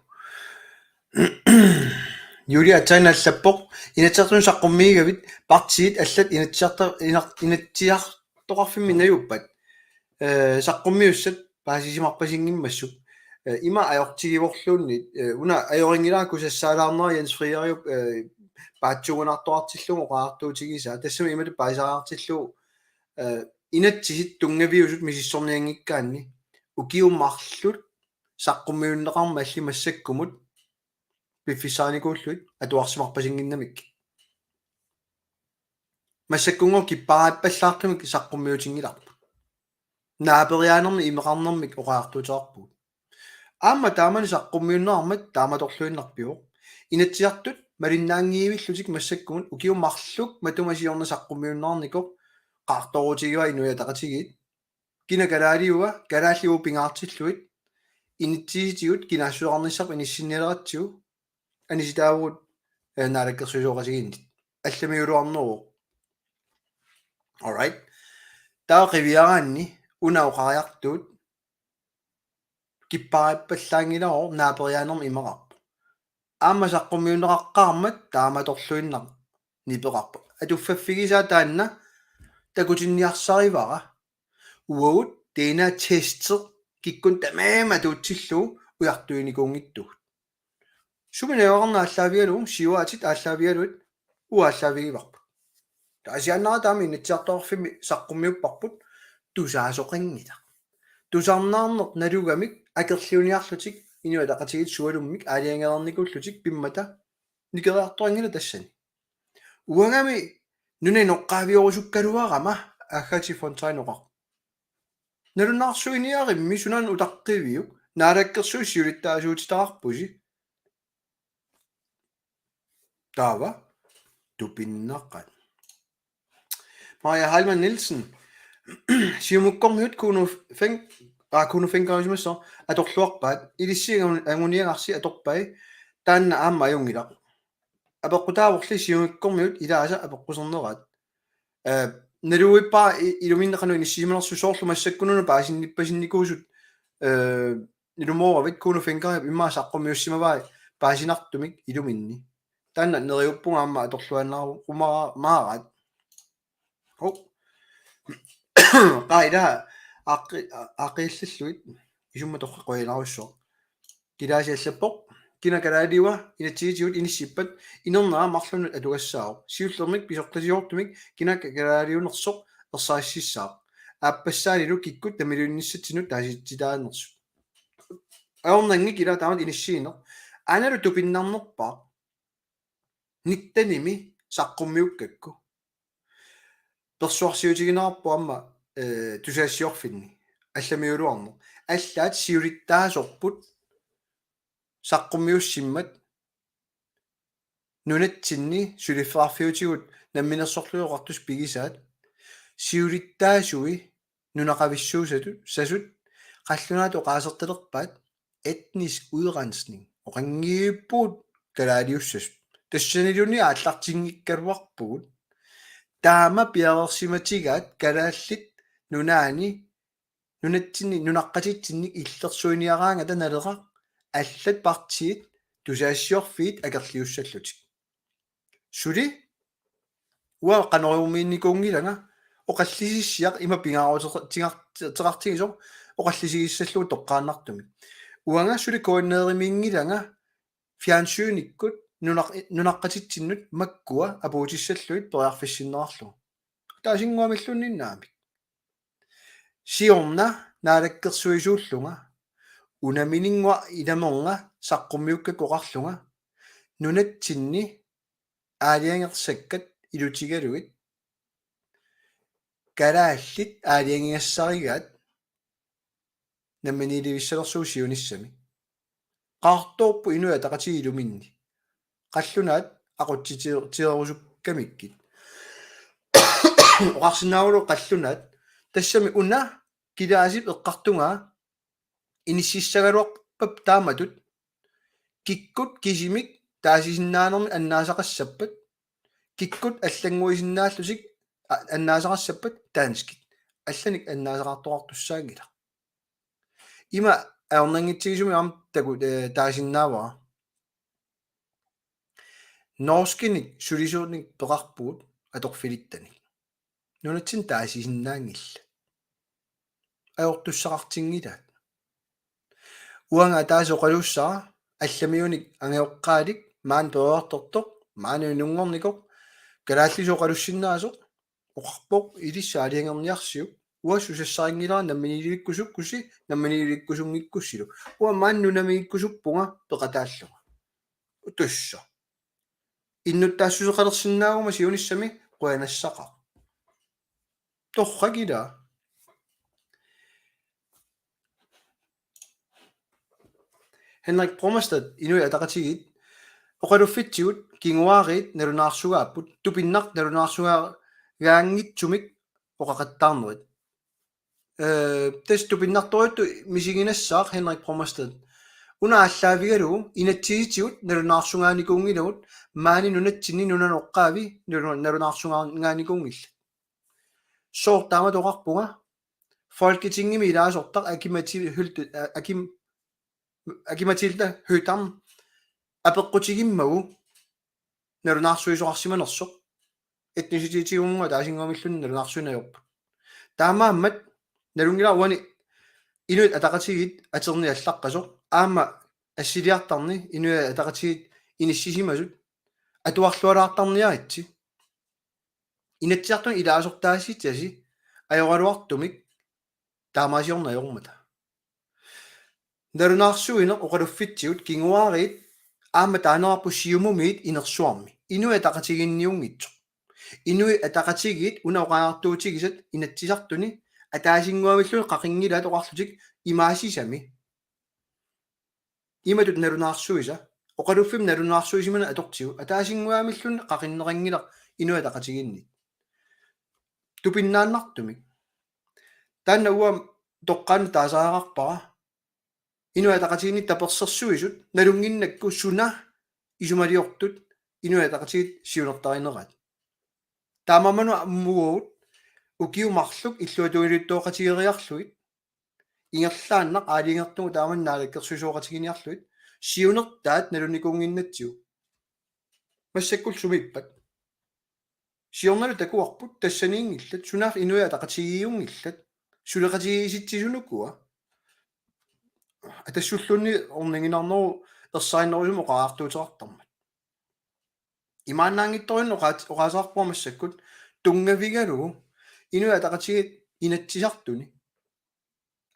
Julia Atsain allappoq: Inatsisartuni saqqummigigavit, partiit allat inatsisarta-, inar-, inatsisartoqarfimmi najuuppat. Eh, saqqummiussat paasisimarpasinngimmassuk. Eh, ima ajortigivorluunniit, eh, una ajorinngilara kusassaalaarnera Jens Frederiup, eh, paatsuunartoqartillugu oqariartuutigisaa. Tassami imatut paasisariaqartillugu, eh, inatsisit tunngaviusut misissornianngikkaanni ukiut marluk saqqummiunneqarmalli massakkumut piffissaanikuullugit atuarsimarpasinnginnamik. Massakkunngooq kippaarippallaartumik saqqummiutinngilarput. Naaperiaanermi imeqarnermik oqariartuuteqarpugut. Aamma taamani saqqummiunneqarmat taamatorluinnarpivoq. Inatsisartut malinnaanngivillutik massakkumut ukiut marluk matuma siorna saqqummiunneqarnikoq qaartoorutigivaa Inuit Ataqatigiit. Kina kalaaliua, kalaallit pingaartillugit, inissisitigut kinaassuseqarnissarput inissinnialeratsigu, anisitaavugut, eh, naalakkersuisooqatigiinnit. Allamiuluarneruvoq. All right. Taava qiviaraanni una oqariartuut kippaarippallaanngilarooq naaperiaanermi imeqarpoq. Aamma saqqummiunneqaqqaarmat taamatorluinnaq nipeqarpoq. Atuffaffigisaa taanna takutinniarsarivara. Uagut D N A-testi kikkunnut tamarmik atuutsillugu ujartuinikuunngitsugut. Sumi najugaqarnersoq aallaavigalugu, siuaatit aallaavigalugit, uagut aallaavigivarput. Taasiannara taama Inatsisartoqarfimmi saqqummiupparput, tusaasoqanngilaq. Tusarnaarneq nalugamik akerliuniarlutik Inuit Ataqatigiit sualummik aalajangereernikuullutik pimmata nikeriartoqanngilaq tassani. Uangami nunap inoqqaaviorusukkaluarama, Agathe Fontain oqarpoq. Nalunarsuiniarimmi sunaana utaqqiviuk, naalakkersuisut siulittaasuutitaqarpusi. Taava tupinnaqaat. Maja Heilmann Nielsen. Siumukkormiut Kuno Fencker, aa, Kuno Fencker, atorluarpaat, ilissi angu-, anguniagarsi atorpai, taanna aamma ajunngilaq. Apeqqutaavorli Siumukkormiut ilaasa apeqquserneraat. Eh, naluinnarpara i-, iluminni qanoq inissisimanersoq, soorlu massakkununnga paasinnippasinnikuusut, eh, ilumooravit, Kuno Fenckeriup immaqa saqqummiussimavai paasinartumik iluminni. Taanna neriuppunga aamma atorluaannarumaaraa-, maaraat. Oh. Qaa, ilaa aaqqi-, a-, aaqqiillillugit isummat torrak qujanarujussuaq. Kilaasi allappoq: Kina kalaaliua inatsisitigut inissippat inernera marlunnut atugassaavoq. Siullermik pisortasiortumik kina kalaaliunersoq ersarississaaq. Aappassaanilu kikkut nammineernitsinnut taasititaanersut. Ajornanngilaq ilaa taamatut inissiineq. Aanalu tupinnarnerpaaq nittenimi saqqummiukkakku. Persuarsiutigineqarpoq aamma, eh, tusagassiorfinni. Allamiuluarneq. Allaat siulittaasorput saqqummiussimmat nunatsinni suliffeqarfiutigut Namminersorlutik Oqartussat pigisaat. Siulittaasui nunaqavissuusasut, sasut, qallunaatut oqaasertalerpaat etnisk udrensning. Oqanngippugut kalaaliussasut. Tassaniluunniit aallartinngikkaluarpugut. Taama piareersimatigaat kalaallit nunaanni, nunatsinni, nunaqqatitsinni illersuiniaraangata Naleraq, allat partiit tusagassiorfiit akerliussallutik. Suli uanga qanorujumiinnikuunngilanga oqallisissiaq ima pingaaruteqartigisoq oqallisigissallugu toqqaannartumik. Uanga suli K N R-imiinngilanga fjernsynikkut nunaq-, nunaqqatitsinnut makkua apuutissallugit periarfissinneqarlugu. Taasinnguamilluunniinnaamik. Siorna naalakkersuisuullunga, unamininnguaq ilamernga saqqummiukkakku oqarlunga, nunatsinni aalajangersakkat ilutigalugit kalaallit aalajangigassarigaat namminiilivissalersugut siunissami. Qaartoorput Inuit Ataqatigiit iluminni. Qallunaat aqutsitigerusukkamikkit. Oqarsinnaavalu qallunaat tassami una kilaasip eqqartugaa inississagaluarpata taamatut kikkut kisimik taasisinnaanermik annaasaqassappat, kikkut allannguisinnaallutik a-, annaasaqassappat danskit. Allanik annaasaqartoqartussaanngilaq. Ima ajornanngitsigisumik aamma taku-, eh, taasinnaavara. Norskinik sulisuunik peqarpugut atorfilittanik. Nunatsinni taasisinnaanngillat. Ajortussaqartinngilaat. Uanga ataaseq oqaluussara allamiunik angajoqqaalik maani peroriartortoq, maani inunngornikoq, kalaallisut oqalussinnaasoq, oqarpoq ilissi aalajangerniarsiuk, uanga susassarinngilara namminiilivikkusukkussi, namminiilivikkusunngikkussilu. Uanga maani nunamiikkusuppunga peqataallunga. Utussa. Innuttaassuseqalersinnaaguma siunissami qujanassaqaaq. Torrak ilaa. Henrik Bromstad, Inuit Ataqatigiit, oqaluffitsigut kinguaariit nalunaarsugaarput, tupinnaq nalunaarsugaanngitsumik oqaqattaarnerit. Eh, tassa tupinnartorujuttut misiginassaaq Henrik Bromstad. Una aallaavigalugu inatsisitigut nalunaarsugaanikuunngilagut maani nunatsinni nunanoqqaavi nalu-, nalunaarsugaanikuunngillat. Sooq taamatut oqarpunga? Folketingimi ilaasortaq Aki-Mati Hylte-, Akim-, Aki-Matilda Høegh-Dam apeqqutigimmagu nalunaarsuisoqarsimanersoq. Etnicitetigunnguaq ataasinnguamilluunniit nalunaarsuineq ajorput. Taamaammat nalunngilara uani Inuit Ataqatigiit atorneq allaqqasoq aamma assiliartarneq Inuit Ataqatigiit inissisimasut atuarlualaartarniaritsi. Inatsisartuni ilaasortaasitsiasi ajoraluartumik taamaasiorneq ajormata. Nalunaarsuineq oqaluffitsigut kinguaariit aamma taaneqarpoq Siumumiit inersuarmi. Inuit Ataqatigiinniunngitsoq. Inuit Ataqatigiit una oqariartuutigisat Inatsisartuni ataasinnguamilluunniit qaqinngillat oqarlutik imaasisami. Imatut nalunaarsuisa, oqaluffimmi nalunaarsuisimaneq atortigu, ataasinnguamilluunniit qaqinneqanngilaq Inuit Ataqatigiinni. Tupinnaannartumik. Taanna uanga toqqaannaq taasariaqarpara. Inuit Ataqatigiinni tapersersuisut nalunnginnakku suna isumaliortut Inuit Ataqatigiit siunertarinerat. Taamaammat aamma uagut ukiut marluk illuatungiliuttooqatigeeriarlugit ingerlaannaq aalajangertugut taamani naalakkersuisooqatiginiarlugit siunertaat nalunikuunnginnatsigu. Massakkullu sumiippat? Siornalu takuarput tassaniinngillat, sunaaffa Inuit Ataqatigiiunngillat, suleqatigiissitsisut ukua. Atassulluunniit orniginarnerup ersarinnerusumik oqariartuuteqartarmat. Imaannaanngitsorujunnut oqaat-, oqaaseqarpunga massakkut tunngavigalugu Inuit Ataqatigiit Inatsisartuni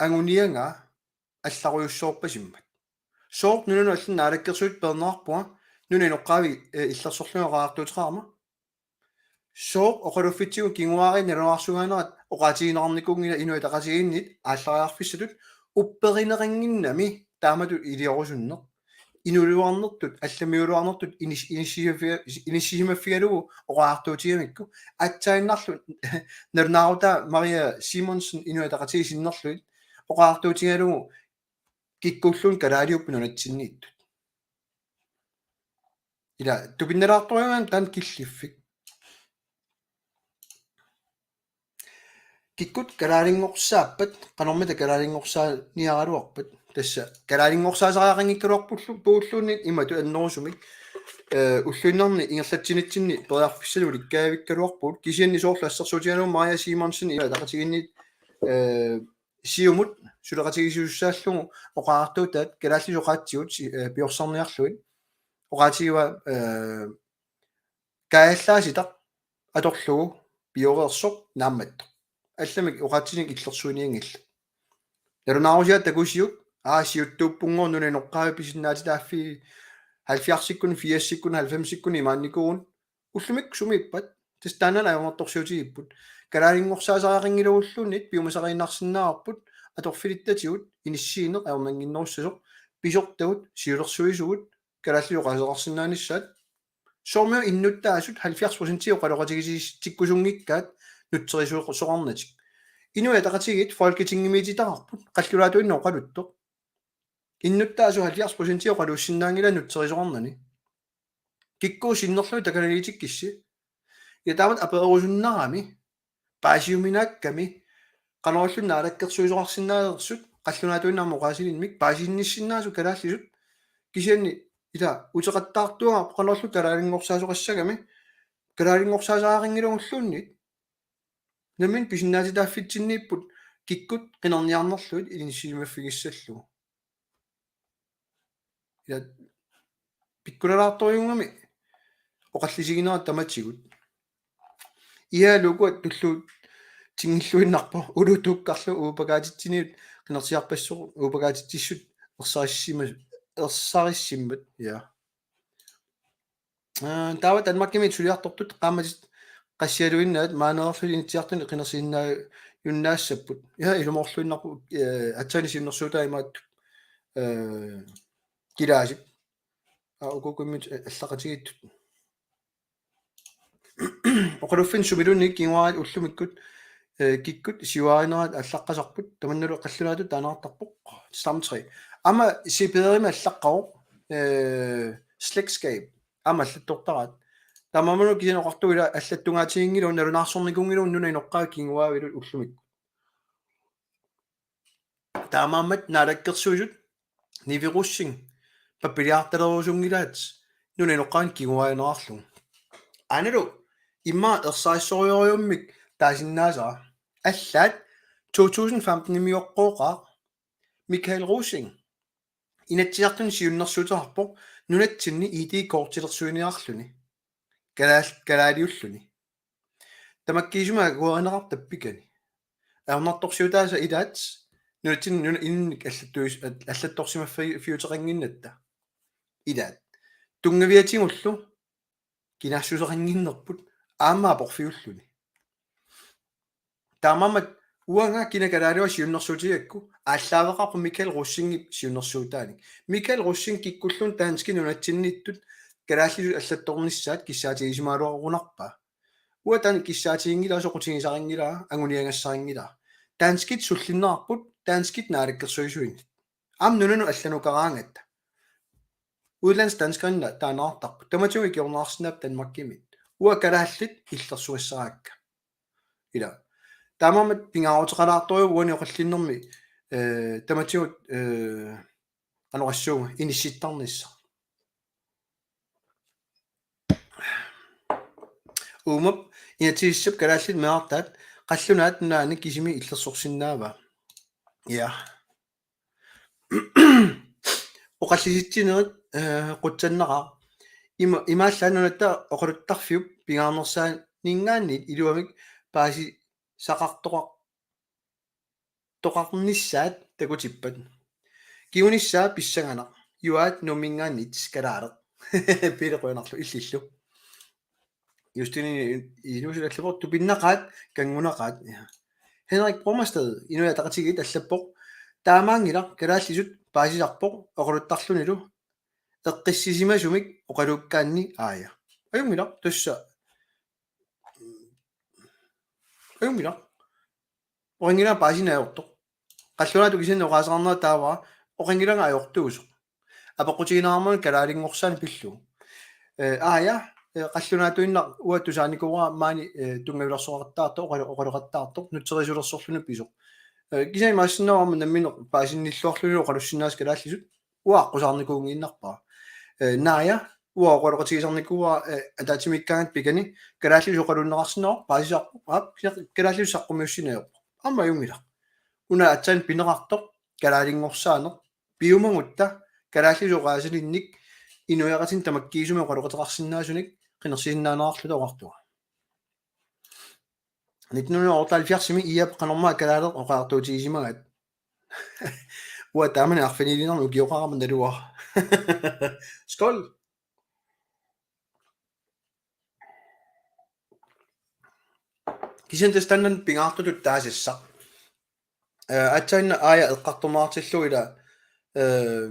anguniagaa allarujussuorpasimmat. Sooq nunanut allanut naalakkersuisut peerneqarpunga, nunap inoqqaavi, eh, illersorlunga oqariartuuteqarama. Sooq oqaluffitsigut kinguaariit nalunaarsugaaneraat oqaatigineqarnikuunngilaq Inuit Ataqatigiinnit aallariarfissatut upperineqannginnami taamatut iliorusunneq. Inuugaluarnertut, allamiugaluarnertut inis-, inissisimaffiga-, inissisimaffigalugu oqariartuutigamikku. Aatsaannarlu nalunaarutaa Maria Simonsen Inuit Ataqatigiit sinnerlugit oqariartuutigalugu kikkulluunniit kalaaliupput nunatsinniittut. Ila tupinnalaartorujuugaanni taanna killiffik. Kikkut kalaalinngorsaappat, qanormita kalaalinngorsaaniaraluarpat, Tassa kalaalinngorsaasareerangikkaluarpullu puulluunniit imatut annerusumik, eh, ulluinnarni ingerlatsinitsinni periarfissanik ulikkaavikkaluarpugut, kisianni soorlu assersuutigalugu Maja Simonsen Inuit Ataqatigiinniit, eh, Siumut suleqatigiissutissallugu oqaatigaat kalaallisut oqaatsigut si-, eh, piorsarniarlugit. Oqaatigivaa, eh, kaajallaasitaq atorlugu pioreersoq naammattoq. Allamik oqaatsinik illersuinianngillat. Nalunaarusiaq takusiuk, aa, siuttuuppunngooq, nunap inoqqaavi pisinnaatitaaffii halvfjerdsikkut, firsikkut, halvfemsikkut imaannikuuvugut. Ullumikkut sumiippat? Tassa taanna ajornartorsiutigipput. Kalaalinngorsaasareqanngilagulluunniit piumasariinnarsinnaavarput atorfilittatigut inissiineq ajornannginnerussasoq, pisortagut, siulersuisugut, kalaallisut oqaaseqarsinnaanissaat. Soormi innuttaasut halvfjerds procent oqaloqatigiissikkusunngikkaat nutserisoqarnatik. Inuit Ataqatigiit Folketingimiititaqarput, qallunaatuinnaq oqaluttoq. Innuttaasut halvfjerds procent oqaluussinnaanngilaat nutserisoqarnani. Kikkut sinnerlugit takanaliitikkissi? Ja taamatut apererusunnarami paasiuminaakkami, qanorluunniit naalakkersuisoqarsinnaanersut, qallunaatuinnaq aamma oqaasilinnik paasisinnissinnaasut kalaallisut, kisianni ila uteqattaartuarput qanorluunniit kalaalinngorsaasoqassagami, kalaalinngorsaasareqanngilagulluunniit. Nammineq pisinnaatitaaffitsinniipput kikkut qinerniarnerlugit inissisimaffigissallugu. Ja pikkulalaartorujuugami oqallisiginerat tamatigut. Ia lukua tulluut tingilluinnarpoq ulutukkarlu uupakaatitsiniut qinersiarpassuit uupakaatitsissut ersarissima-, ersarissimmat, ja. Eh, taava Danmarkimi suliartortut qaammatit qassialuinnaat maaneerluni Inatsisartuni qinersisinnaajunnaassapput. Ja, ilumoorluinnarpoq, eh, aatsaat siunnersuutaa imaattut, eh, kilaasip. Aa, ukuukummit, eh, allaqatigiittut. Oqaluffinni sumiluunniit kinguaariit ullumikkut, eh, kikkut siuarinerat allaqqasarput, tamannalu qallunaatut taaneqartarpoq. Stamtræ. Aamma C P R-imi allaqqavoq, eh, slægtskab. Aamma allattortaraat. Taamaammat kisianni oqartugut ila allattungaatiginngilagut, nalunaarsornikuunngilagut nunap inoqqaavi kinguaavilu ullumikkut. Taamaammat naalakkersuisut niveausinnaapput, pappiallaartalerusunngilaat nunap inoqqaavinik kinguaarineqarlugu. Aanalu immaqa ersarissorujussuarmik taasinnaasara. Allaat to tusind femten-imioqqooqaaq Michael Rosing Inatsisartuni siunnersuuteqarpoq nunatsinni I D-kortilersuiniarluni. Kalaal-, kalaaliulluni. Tamakkiisumik akuerineqartarput pikani. Ajornartorsiutaasa ilaat nunatsinni nuna-, inunnit allattuis-, allattorsimaffiuteqannginnatta. Ilaat. Tunngaviatigullu kinaassuseqannginnerput aamma aporfiulluni. Taamaammat uanga kina kalaalivara siunnersuutigigakku aallaaveqarpoq Michael Rosingip siunnersuutaanik. Michael Rosing kikkulluunniit danskit nunatsinniittut kalaallisut allattornissaat kissaatigisimagaluarunarpaa. Uanga taanna kissaatiginngilaa, soqutigisarinngilara, anguniagassarinngilara. Danskit sullinneqarput, danskit naalakkersuisuinnit. Aamma nunanut allanukaraangatta. Udenlandsk danskerinna taaneqartarput. Tamatigut ikiorneqarsinnaapput Danmarkimi. Uanga kalaallit illersugassaraakka. Ila. Taamaammat pingaaruteqalaartorujuuvoq uani oqallinnermi, eh, tamatigut, eh, qanoq oqassuunga, inissittarnissaq. Uumap inatsisissap kalaallit meerartaat qallunaat nunaanni kisimi illersorsinnaavaa. Ja. Oqallisitsinerit, eh, qutsannaqaaq. Ima-, imaallaat nunatta oqaluttarfiup pingaarnersaaninngaanniit iluamik paasisaqartoqar-, toqarnissaat takutippat. Kingunissaa pissanganaq. Juaat Nuumminngaanniit kalaaleq. Piile qujanarlu illillu. Justine Inuussutip allappoq tupinnaqaat, kanngunaqaat. Ja. Henrik Brummersted, Inuit Ataqatigiit, allappoq: Taamaanngilaq kalaallisut paasisarpoq oqaluttarlunilu eqqissisimasumik oqaluukkaanni, aaja. Ajunngilaq, tassa. Ajunngilaq. Oqanngilanga paasineq ajortoq. Qallunaatut kisianni oqaaseqarnera taava oqanngilanga ajortuusoq. Apeqqutigineqarmat kalaalinngorsaani pillugu. Eh, aaja, eh, qallunaatuinnaq uanga tusaanikuuara maani, eh, tunngavilersoqattaartoq, oqalo-, oqaloqattaartoq, nutserisoqarluni pisoq. Eh, kisianni imaassinnaavoq aamma nammineq paasinnilluarlunilu oqalussinnaasut kalaallisut. Uanga aqqusaarnikuunngiinnarpara. Eh, Naaja, uanga oqaloqatigisarnikuuara, eh, ataatsimiikkaangatta pikani, kalaallisut oqalunneqarsinnaavoq, paasisarpoq, aap, kisianni kalaallisut saqqummiussinnaavoq. Aamma ajunngilaq. Una aatsaat pineqartoq, kalaalinngorsaanneq, piumagutta, kalaallisut oqaasilinnik, inuiaqatinnut tamakkiisumik oqaloqateqarsinnaasunik, qinersisinnaaneqarluta oqartunga. Nitten hundrede og otteoghalvfjerdsimi I A-p qanormaa kalaaleq oqariartuutigisimagaat. Uanga taamani arfiniliinermi ukioqarama naluara. Skål! Kisianni tassa taanna pingaartutut taasassaq. Eh, aatsaannaq Aaja eqqartorneqartillugu ila, eh,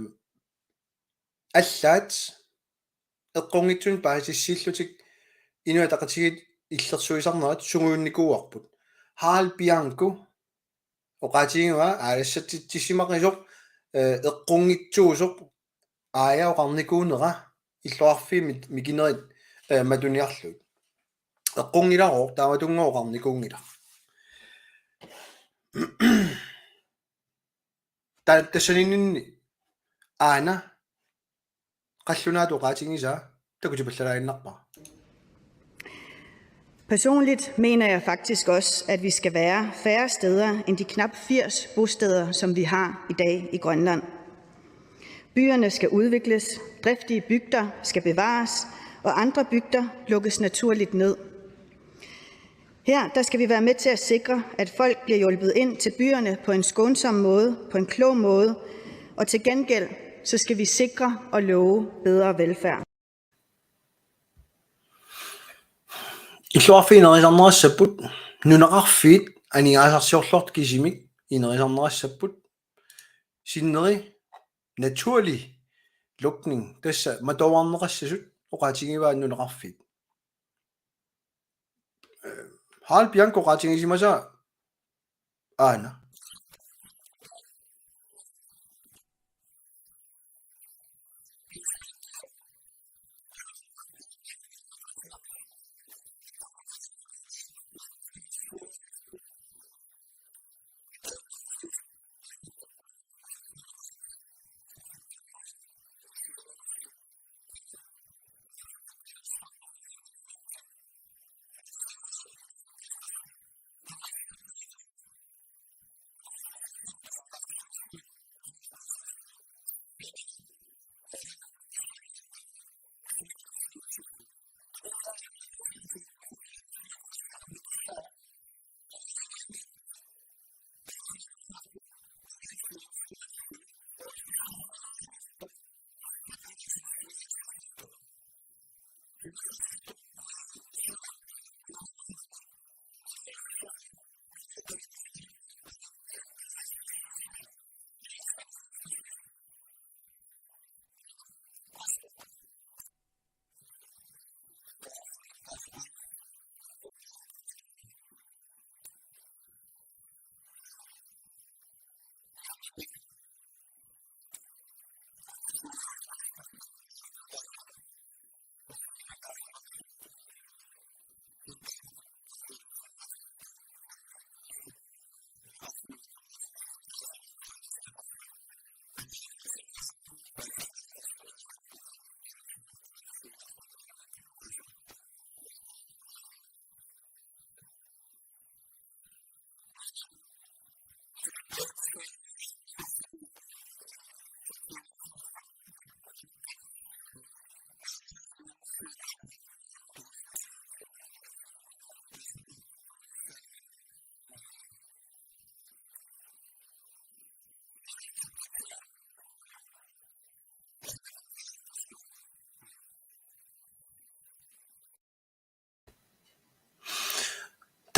allaat eqqunngitsunik paasissillutik Inuit Ataqatigiit illersuisarnerat sungiunnikuuarput. Harald Bianco oqaatigivaa aalassatsitsimaqisoq, eh, eqqunngitsuusoq Aaja oqarnikuunera illoqarfiit mikinerit, eh, matuniarlugit. Eqqunngilarooq, taamatunngooq oqarnikuunngilaq. Ta-, tassaninninni aana qallunaatut oqaatigisaa takutipallalaaginnarpara. Personligt mener jeg faktisk også, at vi skal være færre steder end de knap firs bosteder, som vi har i dag i Grønland. Byerne skal udvikles, driftige bygder skal bevares, og andre bygder lukkes naturligt ned. Her, der skal vi være med til at sikre, at folk bliver hjulpet ind til byerne på en skånsom måde, på en klog måde, og til gengæld, så skal vi sikre og love bedre velfærd. Illoqarfiit inerisarneqassapput, nunaqarfiit aningaasarsiorluartut kisimik inerisarneqassapput, sinneri naturlig lukning, tassa matoorneqassasut oqaatigivaa nunaqarfiit. Eh, Harald Bianco oqaatigisimasaa aana.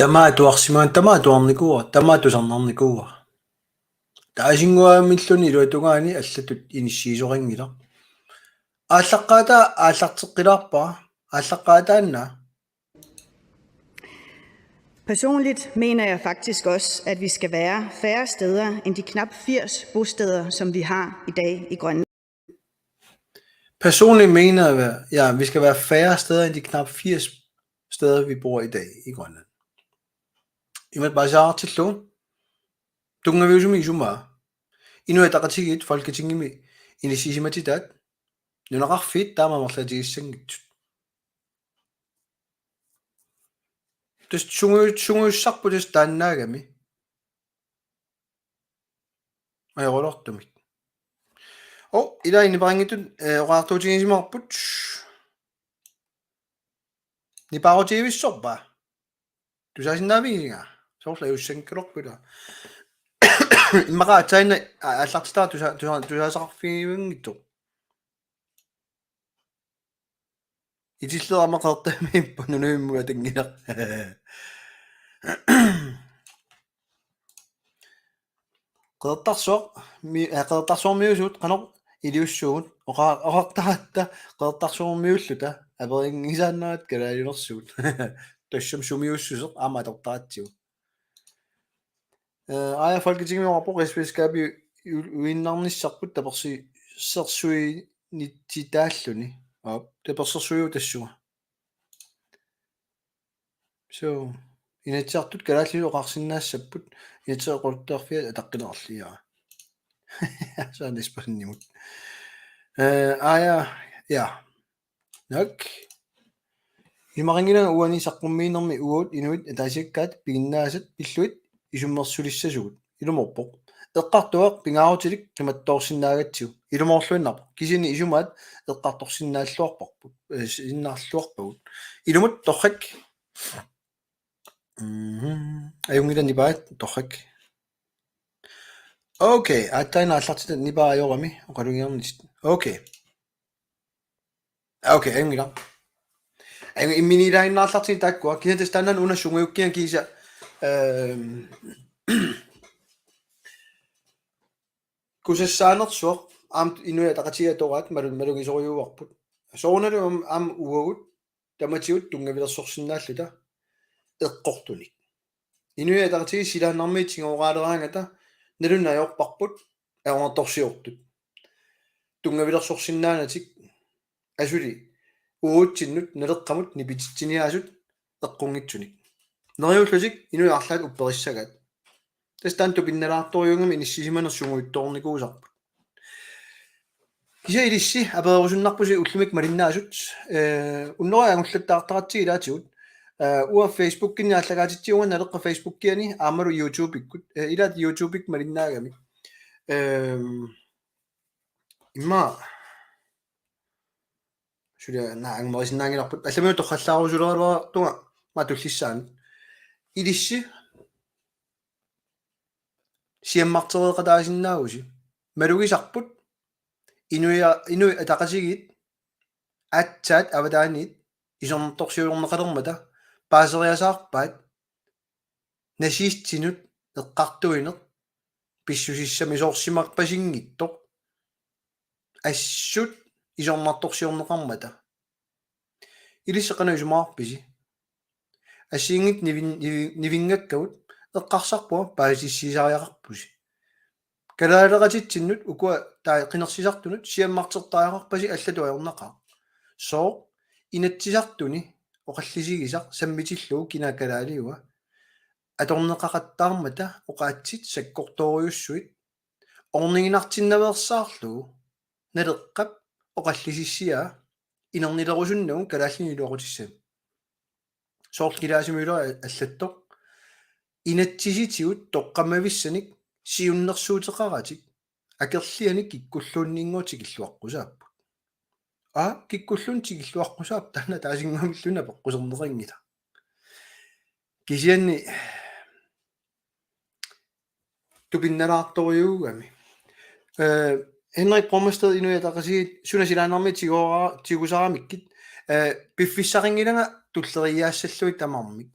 Tamaat atuarsimaan, tamaat atuarnikuuara, tamaat tusarnarnikuuara. Taasinnguamilluunniit iluatungaani allatut inissiisoqanngilaq. Aallaqqaataa aallarteqqilaarpara, aallaqqaataannaa. Personligt mener jeg faktisk også, at vi skal være færre steder end de knap firs bosteder, som vi har i dag i Grønland. Personligt mener jeg, ja, vi skal være færre steder end de knap firs steder, vi bor i dag i Grønland. Imatut paasisaartillugu. Tunngaviusumik isumaa. Inuit Ataqatigiit Folketingimi inissisimatitaat nunaqarfiit taama amerlatigissanngitsut. Tassa sungu-, sungujussarput tassa taannaagami. Ajorortumik. Oh, ila niparinngitsut, eh, oqaatigisimapparput. Nipaarutiivissorpa? Tusaasinnaavigiga. Soorlu ajussanngikkaluarput ila. Immaqa aatsaannaq a-, aallartitara tusa-, tusa-, tusaasaqarfigivanngitsoq. Itilleq aamma Qeqertarsuarmiippoq nunavimmi atanngilaq. Qeqertarsuar-, mi-, eh, Qeqertarsuarmiusuut qanoq iliussuugut oqa-, oqartaratta Qeqertarsuarmiulluta aperinngisaannaratta kalaaliunersugut. Tassami sumiussuseq aamma atortaratsigu. Eh, aaja Folketingimi oqarpoq rigsfællesskabip u-, uinnarnissarput tapersi-, sersuinitsitaalluni. Aap, tapersersuivoq tassunga. So, Inatsisartut kalaallisut oqarsinnaassapput, Inatsisartut Quluttuarfiat ataqqineqarliara. Soorlu Espersenimut. Eh, aaja, ja. Nok. Isumaqanngilanga uani saqqummiinermi uagut inuit ataasiakkaat piginnaasat pillugit isummersulissasugut. Ilumoorpoq. Eqqartuaq pingaarutilik qimattoorsinnaagatsigu. Ilumoorluinnarpoq. Kisianni isumaat eqqartorsinnaalluarparput. Eh, sinnaalluarpagut. Ilumut torrak. Mhm. Ajunngilaq nipaat torrak. Okay, aatsaat aallartitaq nipaat ajorami oqalugiarnissaq. Okay. Okay, ajunngilaq. Ajunngilaq imminiilaaginnartartigu taakkua. Kisianni tassa taanna una sungujukkiga kiisa, ehm, kusassaanersuaq aamma Inuit Ataqatigiit atoraat malu-, malugisorujuuarput. Soorunalimi aamma, aamma uagut tamatigut tunngavilersorsinnaalluta eqqortunik. Inuit Ataqatigiit silaannarmiit tigoraaleraangata nalunaajuarparput ajornartorsiortut. Tunngavilersorsinnaanatik asuli uatsinnut naleqqamut nipititsiniaasut eqqunngitsunik. Neriullutik inuit arlaat upperissagaat. Tassa taanna tupinnalaartorujuugami inissisimaneq sungujuttoornikuusarput. Kisianni ilissi apererusunnarpusi ullumikkut malinnaasut, eh, unnerup angullattaartaratsigu ilaatigut. Eh, uanga Facebookinni aallakaatitsivugut Naleqqap Facebookiani aammalu YouTubekkut. Eh, ilaat YouTubekka malinnaagamik. Ehm, immaqa suli una angumerisinnaanngilarput. Allamiut torrallaarusuleraluartunga matullissaanut. Ilissi siammartereeqataasinnaavusi. Malugisarput Inuia-, Inuit Ataqatigiit aatsaat avataaniit isornartorsiorneqalermata paaseriasaarpaat nazistinut eqqartuineq pissusissamisoorsimarpasinngitsoq assut isornartorsiorneqarmata. Ilissi qanoq isumaqarpisi? Assigiinngitsut nivin-, nivi-, nivinngakkagut eqqarsarpunga paasissutissariaqarpusi. Kalaaleqatitsinnut ukua taava qinersisartunut siammartertariaqarpasi allatut ajornaqaaq. Sooq Inatsisartuni oqallisigisaq sammitillugu kina kalaaliua atorneqaqattaarmata oqaatsit sakkortoorujussuit orniginartinnaveersaarlugu Naleqqap oqallisissiaa inernilerusunnagu kalaallinik iluaqutissami. Soorlu kilaasimilu allattoq. Inatsisitigut toqqammavissanik siunnersuuteqaratik akerlianik kikkulluunninnguaq tikilluaqqusaapput. Aa, kikkulluunniit tikilluaqqusaapput taanna ataasinnguamilluunniit apeqquserneqanngilaq. Kisianni tupinnalaartorujuugami. Eh, Henrik Bromsted Inuit Ataqatigiit suna silaannarmiit tigora-, tigusaramikkit, eh, piffissaqanngilanga tulleriiaassallugit tamarmik.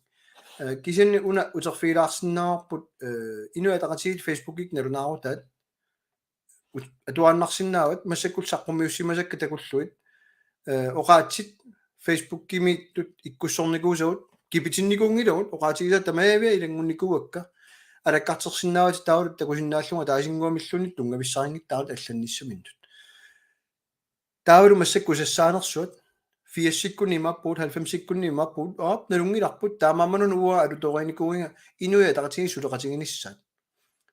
Eh, kisianni una uterfigilaarsinnaavarput, eh, Inuit Ataqatigiit Facebookikkut nalunaarutaat ut-, atuaannarsinnaavat massakkut saqqummiussimasakka takullugit, eh, oqaatsit Facebookimiittut ikkussornikuusagut kipitinnikuunngilagut oqaatigisaat tamaaviat ilanngunnikuuakka alakkartersinnaavatit taavalu takusinnaallunga ataasinnguamilluunniit tunngavissarinngittaagut allannissaminnut. Taavalu massakkut kusassaanersuat firsikkunni imaappugut, halvfemsikkunni imaappugut, aap, nalunngilarput, taamaammat una uanga alutoriinikuuinnga Inuit Ataqatigiit suleqatiginissaat.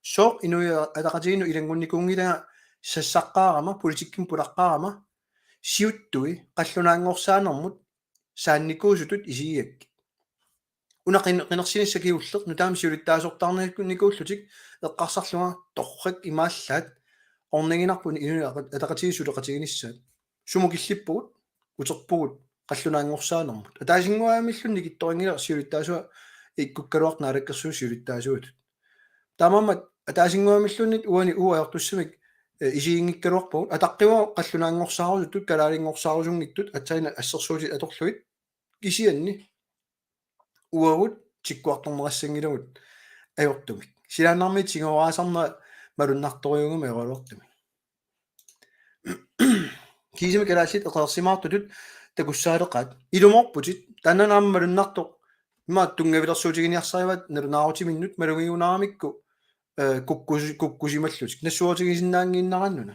Sooq Inuit Ataqatigiinnut ilanngunnikuunngilanga sassaqqaarama, politikkimik pulaqqaarama, siuttui qallunaanngorsaanermut saannikuusutut isigigakkit. Una qin-, qinersinissaq kingulleq nutaamik siulittaasortaarnikuullutik eqqarsarlunga torrak imaallaat orniginarput Inuit Ataqatigiit suleqatiginissaat. Sumut killippugut, uterpugut qallunaanngorsaanermut. Ataasinnguamilluunniit nikittorinngilaq siulittaasua ikkukkaluartoq naalakkersuisut siulittaasuatut. Taamaammat ataasinnguamilluunniit uani uagut ajortussamik, eh, isiginngikkaluarpagut. Ataqqivara qallunaanngorsaarusutut, kalaalingorsaarusunngitsut, aatsaannguaq assersuutit atorlugit. Kisianni uagut tikkuartorneqassanngilagut ajortumik. Silaannarmiit tigooraasarneq malunnartorujuugami ajoraluartumik. Kiisami kalaallit eqeersimaartutut takussaaleqaat. Ilumoorputit, taanna aamma malunnartoq, immaqa tunngavilersuutiginiarsarivaat nalunaarutiminnut malugigunaaramikku, eh, kukkus-, kukkusimallutik. Nassuerutigisinnaanngiinnaraannuna.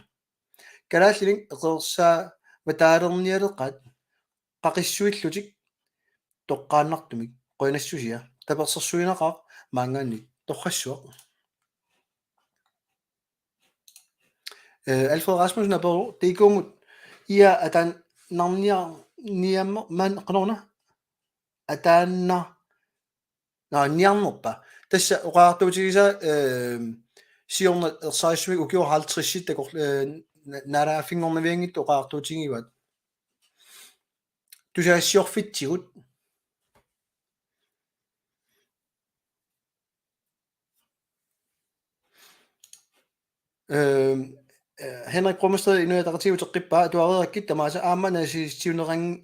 Kalaallinik eqeersaavataarnialeqaat qaqissuillutik toqqaannartumik. Qujanassusia. Tapersersuinaqaaq maanngaanniit. Torrassuaq. Eh, Alfred Rasmussen aperu, tiikumut ia ataannarniar-, niamma-, man-, qanoruna? Ataanna-, naa, niarnerpa. Tassa oqariartuutigisaa, eh, siorna ersarissumik ukioq halvtredsit takor-, eh, na-, naalagaaffinngornavianngitsut oqariartuutigivaat. Tusagassiorfitsigut. Øhm, eh, Henrik Brummersted, Inuit Ataqatigiit uteqqippaa, atuareerakkit tamaasa aamma nazistiunerang-,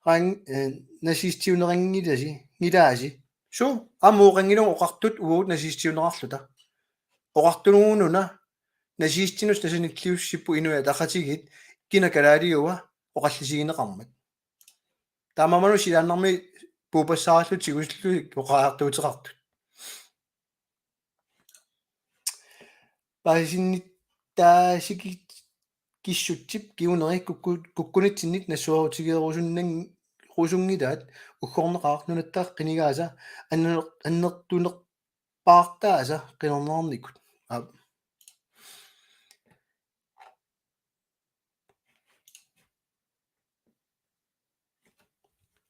rang-, eh, nazistiuneranngilasi, ngilaasi. Suu, aamma oqanngilaq oqartut uagut nazistiunerarluta. Oqartunuununa nazistinut tasanilliussippu Inuit Ataqatigiit kina kalaaliua oqallisigineqarmat. Taamaammat silaannarmi puupassaarallutik tigusillutik oqariartuuteqartut. Paasisinnittaasiki-, kissutsip kinguneri kukku-, kukkunitsinnik nassuerutigeerusunnan-, -rusunngilaat uggorneqaaq nunatta qinigaasa anner-, annertunerpaartaasa qinernernikut. Aap.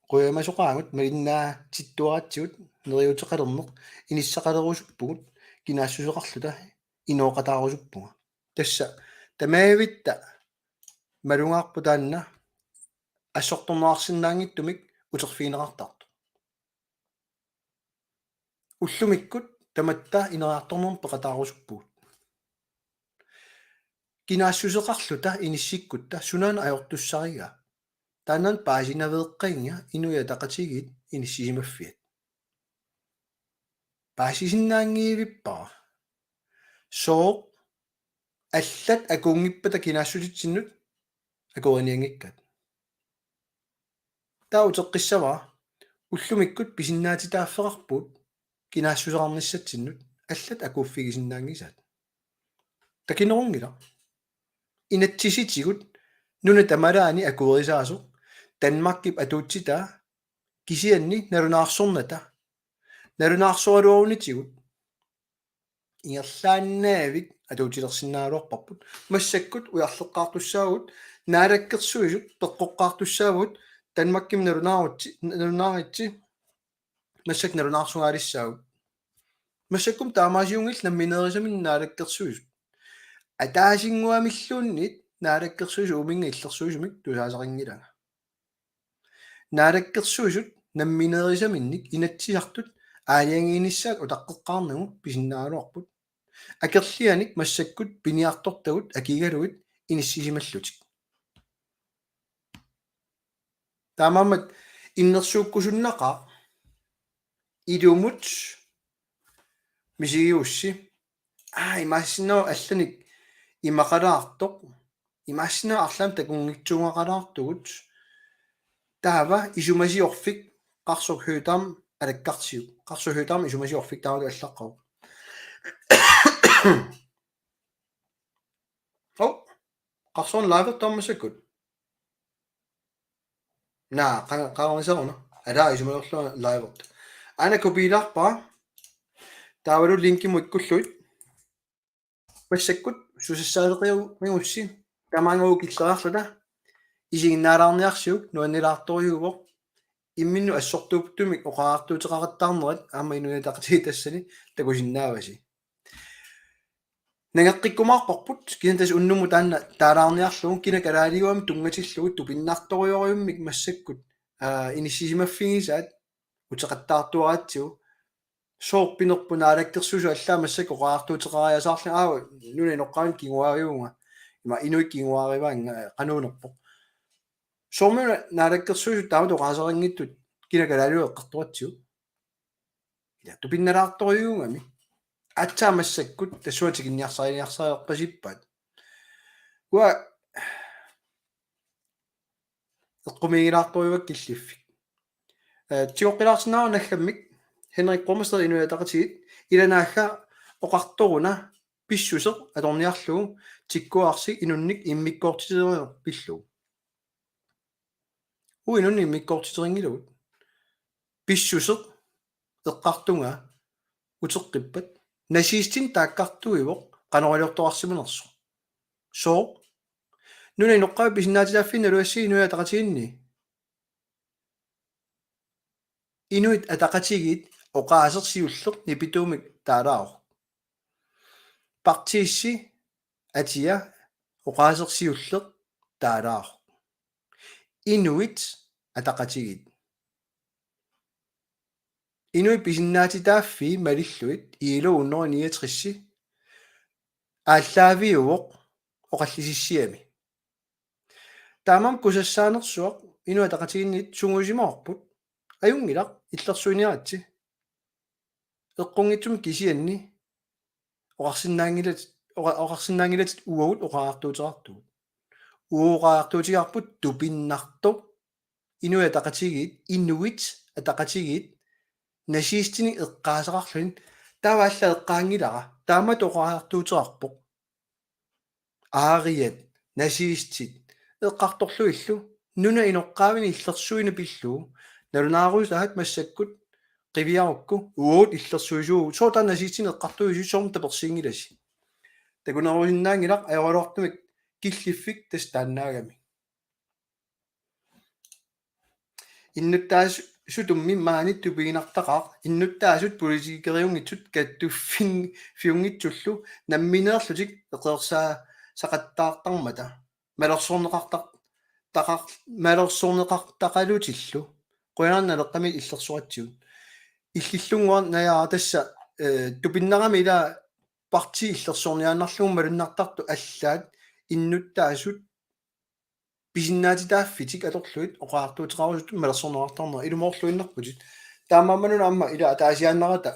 Qujamasoqaagut, malinnaatittuaratsigut, neriuteqalerneq, inissaqalerusuppugut, kinaassuseqarluta, inooqataarusuppunga. Tassa, tamavitta, malugaarput taanna, assortorneqarsinnaanngitsumik uterfigineqartartoq. Ullumikkut tamatta ineriartornermut peqataarusuppugut. Kinaassuseqarluta inissikkutta sunaana ajortussariga. Taanna paasinaveeqqagiga Inuit Ataqatigiit inissisimaffiat. Paasisinnaanngivippara. Sooq allat akuunngippata kinaassutitsinnut akuerinianngikkaat. Taava uteqqissavara ullumikkut pisinnaatitaaffeqarpugut kinaassuseqarnissatsinnut allat akuuffigisinnaanngisaat. Takinerunngilaq. Inatsisitigut nunat tamalaani akuerisaasoq Danmarkip atuutsitaa kisianni nalunaarsornata. Nalunaarsoraluarunitigut ingerlaannavik atuutilersinnaagaluarparput. Massakkut ujarleqqaartussaavugut, naalakkersuisut peqqoqqaartussaavugut, Danmarkimi nalunaaritsi, nalunaaritsi, massakkut nalunaarsugaalissaagut. Massakkut taamaasiunngillat nammineerisaminnik naalakkersuisut. Ataasinnguamilluunniit naalakkersuisut uuminnga illersuisumik tusaasaqanngilanga. Naalakkersuisut nammineerisaminnik Inatsisartut aalajangiinissaat utaqqeqqaarnagu pisinnaagaluarput. Akerlianik massakkut piniartortagut akigalugit inissisimallutik. Taamaammat innersuukkusunnaqaaq ilumut misigigussi. Aa, imaassinnaavoq allanik imaqalaartoq. Imaassinnaavoq arlaannik takunngitsooraqalaartugut. Taava isumasiorfik Qarsuk Høegh-Dam alakkarsiuk. Qarsuk Høegh-Dam isumasiorfik taava allaqqavoq. Hov, Qarsoq live taammassakku. Naa, qanga-, qangarisaruna. Alaa, isumaliorlunga live. Aana kopiilaarpara. Taavalu linkimut ikkullugit. Massakkut susassaateqiumiussi tamaanga ukilleriarluta isiginnaalaarniarsiuk nuannilaartorujuuvoq. Imminnut assortuuttumik oqariartuuteqaqattaarnerat aamma Inuit Ataqatigiit tassani takusinnaavasi. Nangeqqikkumaarparput kisianni tassa unnummut taanna taalaarniarlugu kina kalaaliuami tunngatillugu tupinnartorujorujummik massakkut inissisimaffigisaat uteqattaartuaratsigu. Sooq pinerpoq Naalakkersuisut allaat massakkut oqariartuuteqariasaarlugit aava nunap inoqqaavinik kinguaariuvunga ima inuit kinguaarivaannga qanuunerpoq. Soormi una Naalakkersuisut taamatut oqaaseqanngitsut kina kalaaliua eqqartoratsigu. Ila tupinnalaartorujuugami. Aatsaat massakkut tassunga tikinniarsariniarsariarpasippaat. Uanga eqqumiigilaartorujuakka killiffik. Tigoqqilaarsinnaavara naggammik Henrik Bromstedt Inuit Ataqatigiit ila naagga oqartoruna pissuseq atorniarlugu tikkuarsi inunnik immikkoortiterineq pillugu. Uagut inunnik immikkoortiterinngilagut. Pissuseq eqqartunga uteqqippat nazistinik taakkartuivoq qanoq iliortoqarsimanersoq. Sooq? Nunap inoqqaavi pisinnaatitaaffiit naluassagit Inuit Ataqatigiinni. Inuit Ataqatigiit oqaaseq siulleq nipituumik taalaavoq. Partiissi atia oqaaseq siulleq taalaavoq. Inuit Ataqatigiit. Inuit pisinnaatitaaffii malillugit I L O hundrede niogtres aallaaviuvoq oqallisissiami. Taamaammat kusassaanersuaq Inuit Ataqatigiinniit sungiusimavarput. Ajunngilaq illersuiniaritsi. Eqqunngitsumik kisianni oqarsinnaanngilat oqa- oqarsinnaanngilatit uagut oqariartuuteqartugut. Uagut oqariartuutigaarput tupinnartoq Inuit Ataqatigiit, Inuit Ataqatigiit nazistinik eqqaaseqarluni taava alla eqqaanngilara taamatut oqariartuuteqarpoq. Aariat, nazistit, eqqartorlugillu, nunap inoqqaavinik illersuineq pillugu, nalunaarusaat massakkut, qiviarukku, uagut illersuisuuvugut, sooq taanna nazistinik eqqartuisi, soormi tapersiinngilasi. Takunerusinnaanngilaq ajoraluartumik killiffik tassa taannaagami. Innuttaasutummi maani tupiginartaqaaq, innuttaasut politikeriunngitsut kattuffiunngitsullu nammineerlutik eqeersaasaqattaartarmata. Malersorneqartar- taqar- malersorneqartaqalutillu. Qujanarnaleqqami illersoratsigut. Illillunnguaq Naja tassa, eh, tupinnarami ila parti illersorniaannarlugu malunnartartut allaat innuttaasut pisinnaatitaaffitik atorlugit oqariartuuteqarusuttut malersorneqartarnerat ilumoorluinnarputit. Taamaammat-una aamma ila ataasiaannarata,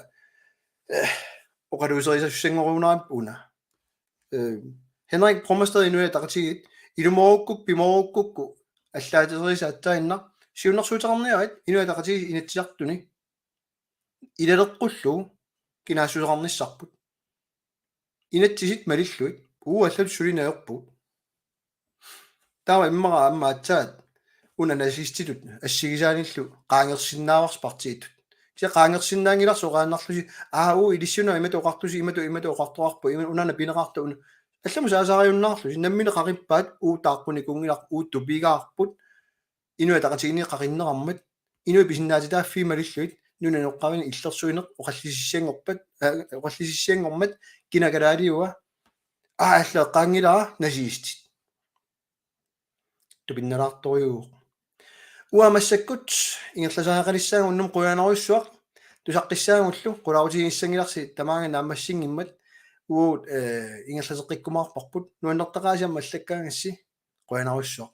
eh, oqaluuserisassanngorujuunerarput una. Eh, Henrik Bromstedt Inuit Ataqatigiit ilumoorukku pimoorukkukku allaatereersaatsaannaq siunnersuuteqarniarit Inuit Ataqatigiit Inatsisartuni ilaleqqullugu kinaassuseqarnissarput. Inatsisit malillugit uagut allatut suli najorpugut. Taava immaqa aamma aatsaat una nazistitut assigisaanillu qaangersinnaavarsi partiitut. Kisianni qaangersinnaanngilarsi oqaannarlusi aa uagut ilissinnut imatut oqartusi imatut imatut oqartoqarpoq ima unaana pineqartoq una. Allamut saasaarajunnaarlusi nammineq qaqippaat uagut taaqqunikuunngilaq uagut tupigaarput Inuit Ataqatigiinni qaqinneqarmat, inuit pisinnaatitaaffii malillugit, nunap inoqqaavinik illersuineq oqallisissianngorpat, eh, oqallisissianngormat, kina kalaaliua, aa, alla eqqaanngilara, nazistit. Tupinnalaartorujuuvoq. Uanga massakkut ingerlasariaqalissaanga unnummut qujanarujussuaq, tusaqqissaagullu, qularutigissanngilarsi tamaanga naammassinngimmat, uagut, eh, ingerlateqqikkumaarparput, nuannertaqaasi aamma allakkaagassi, qujanarujussuaq.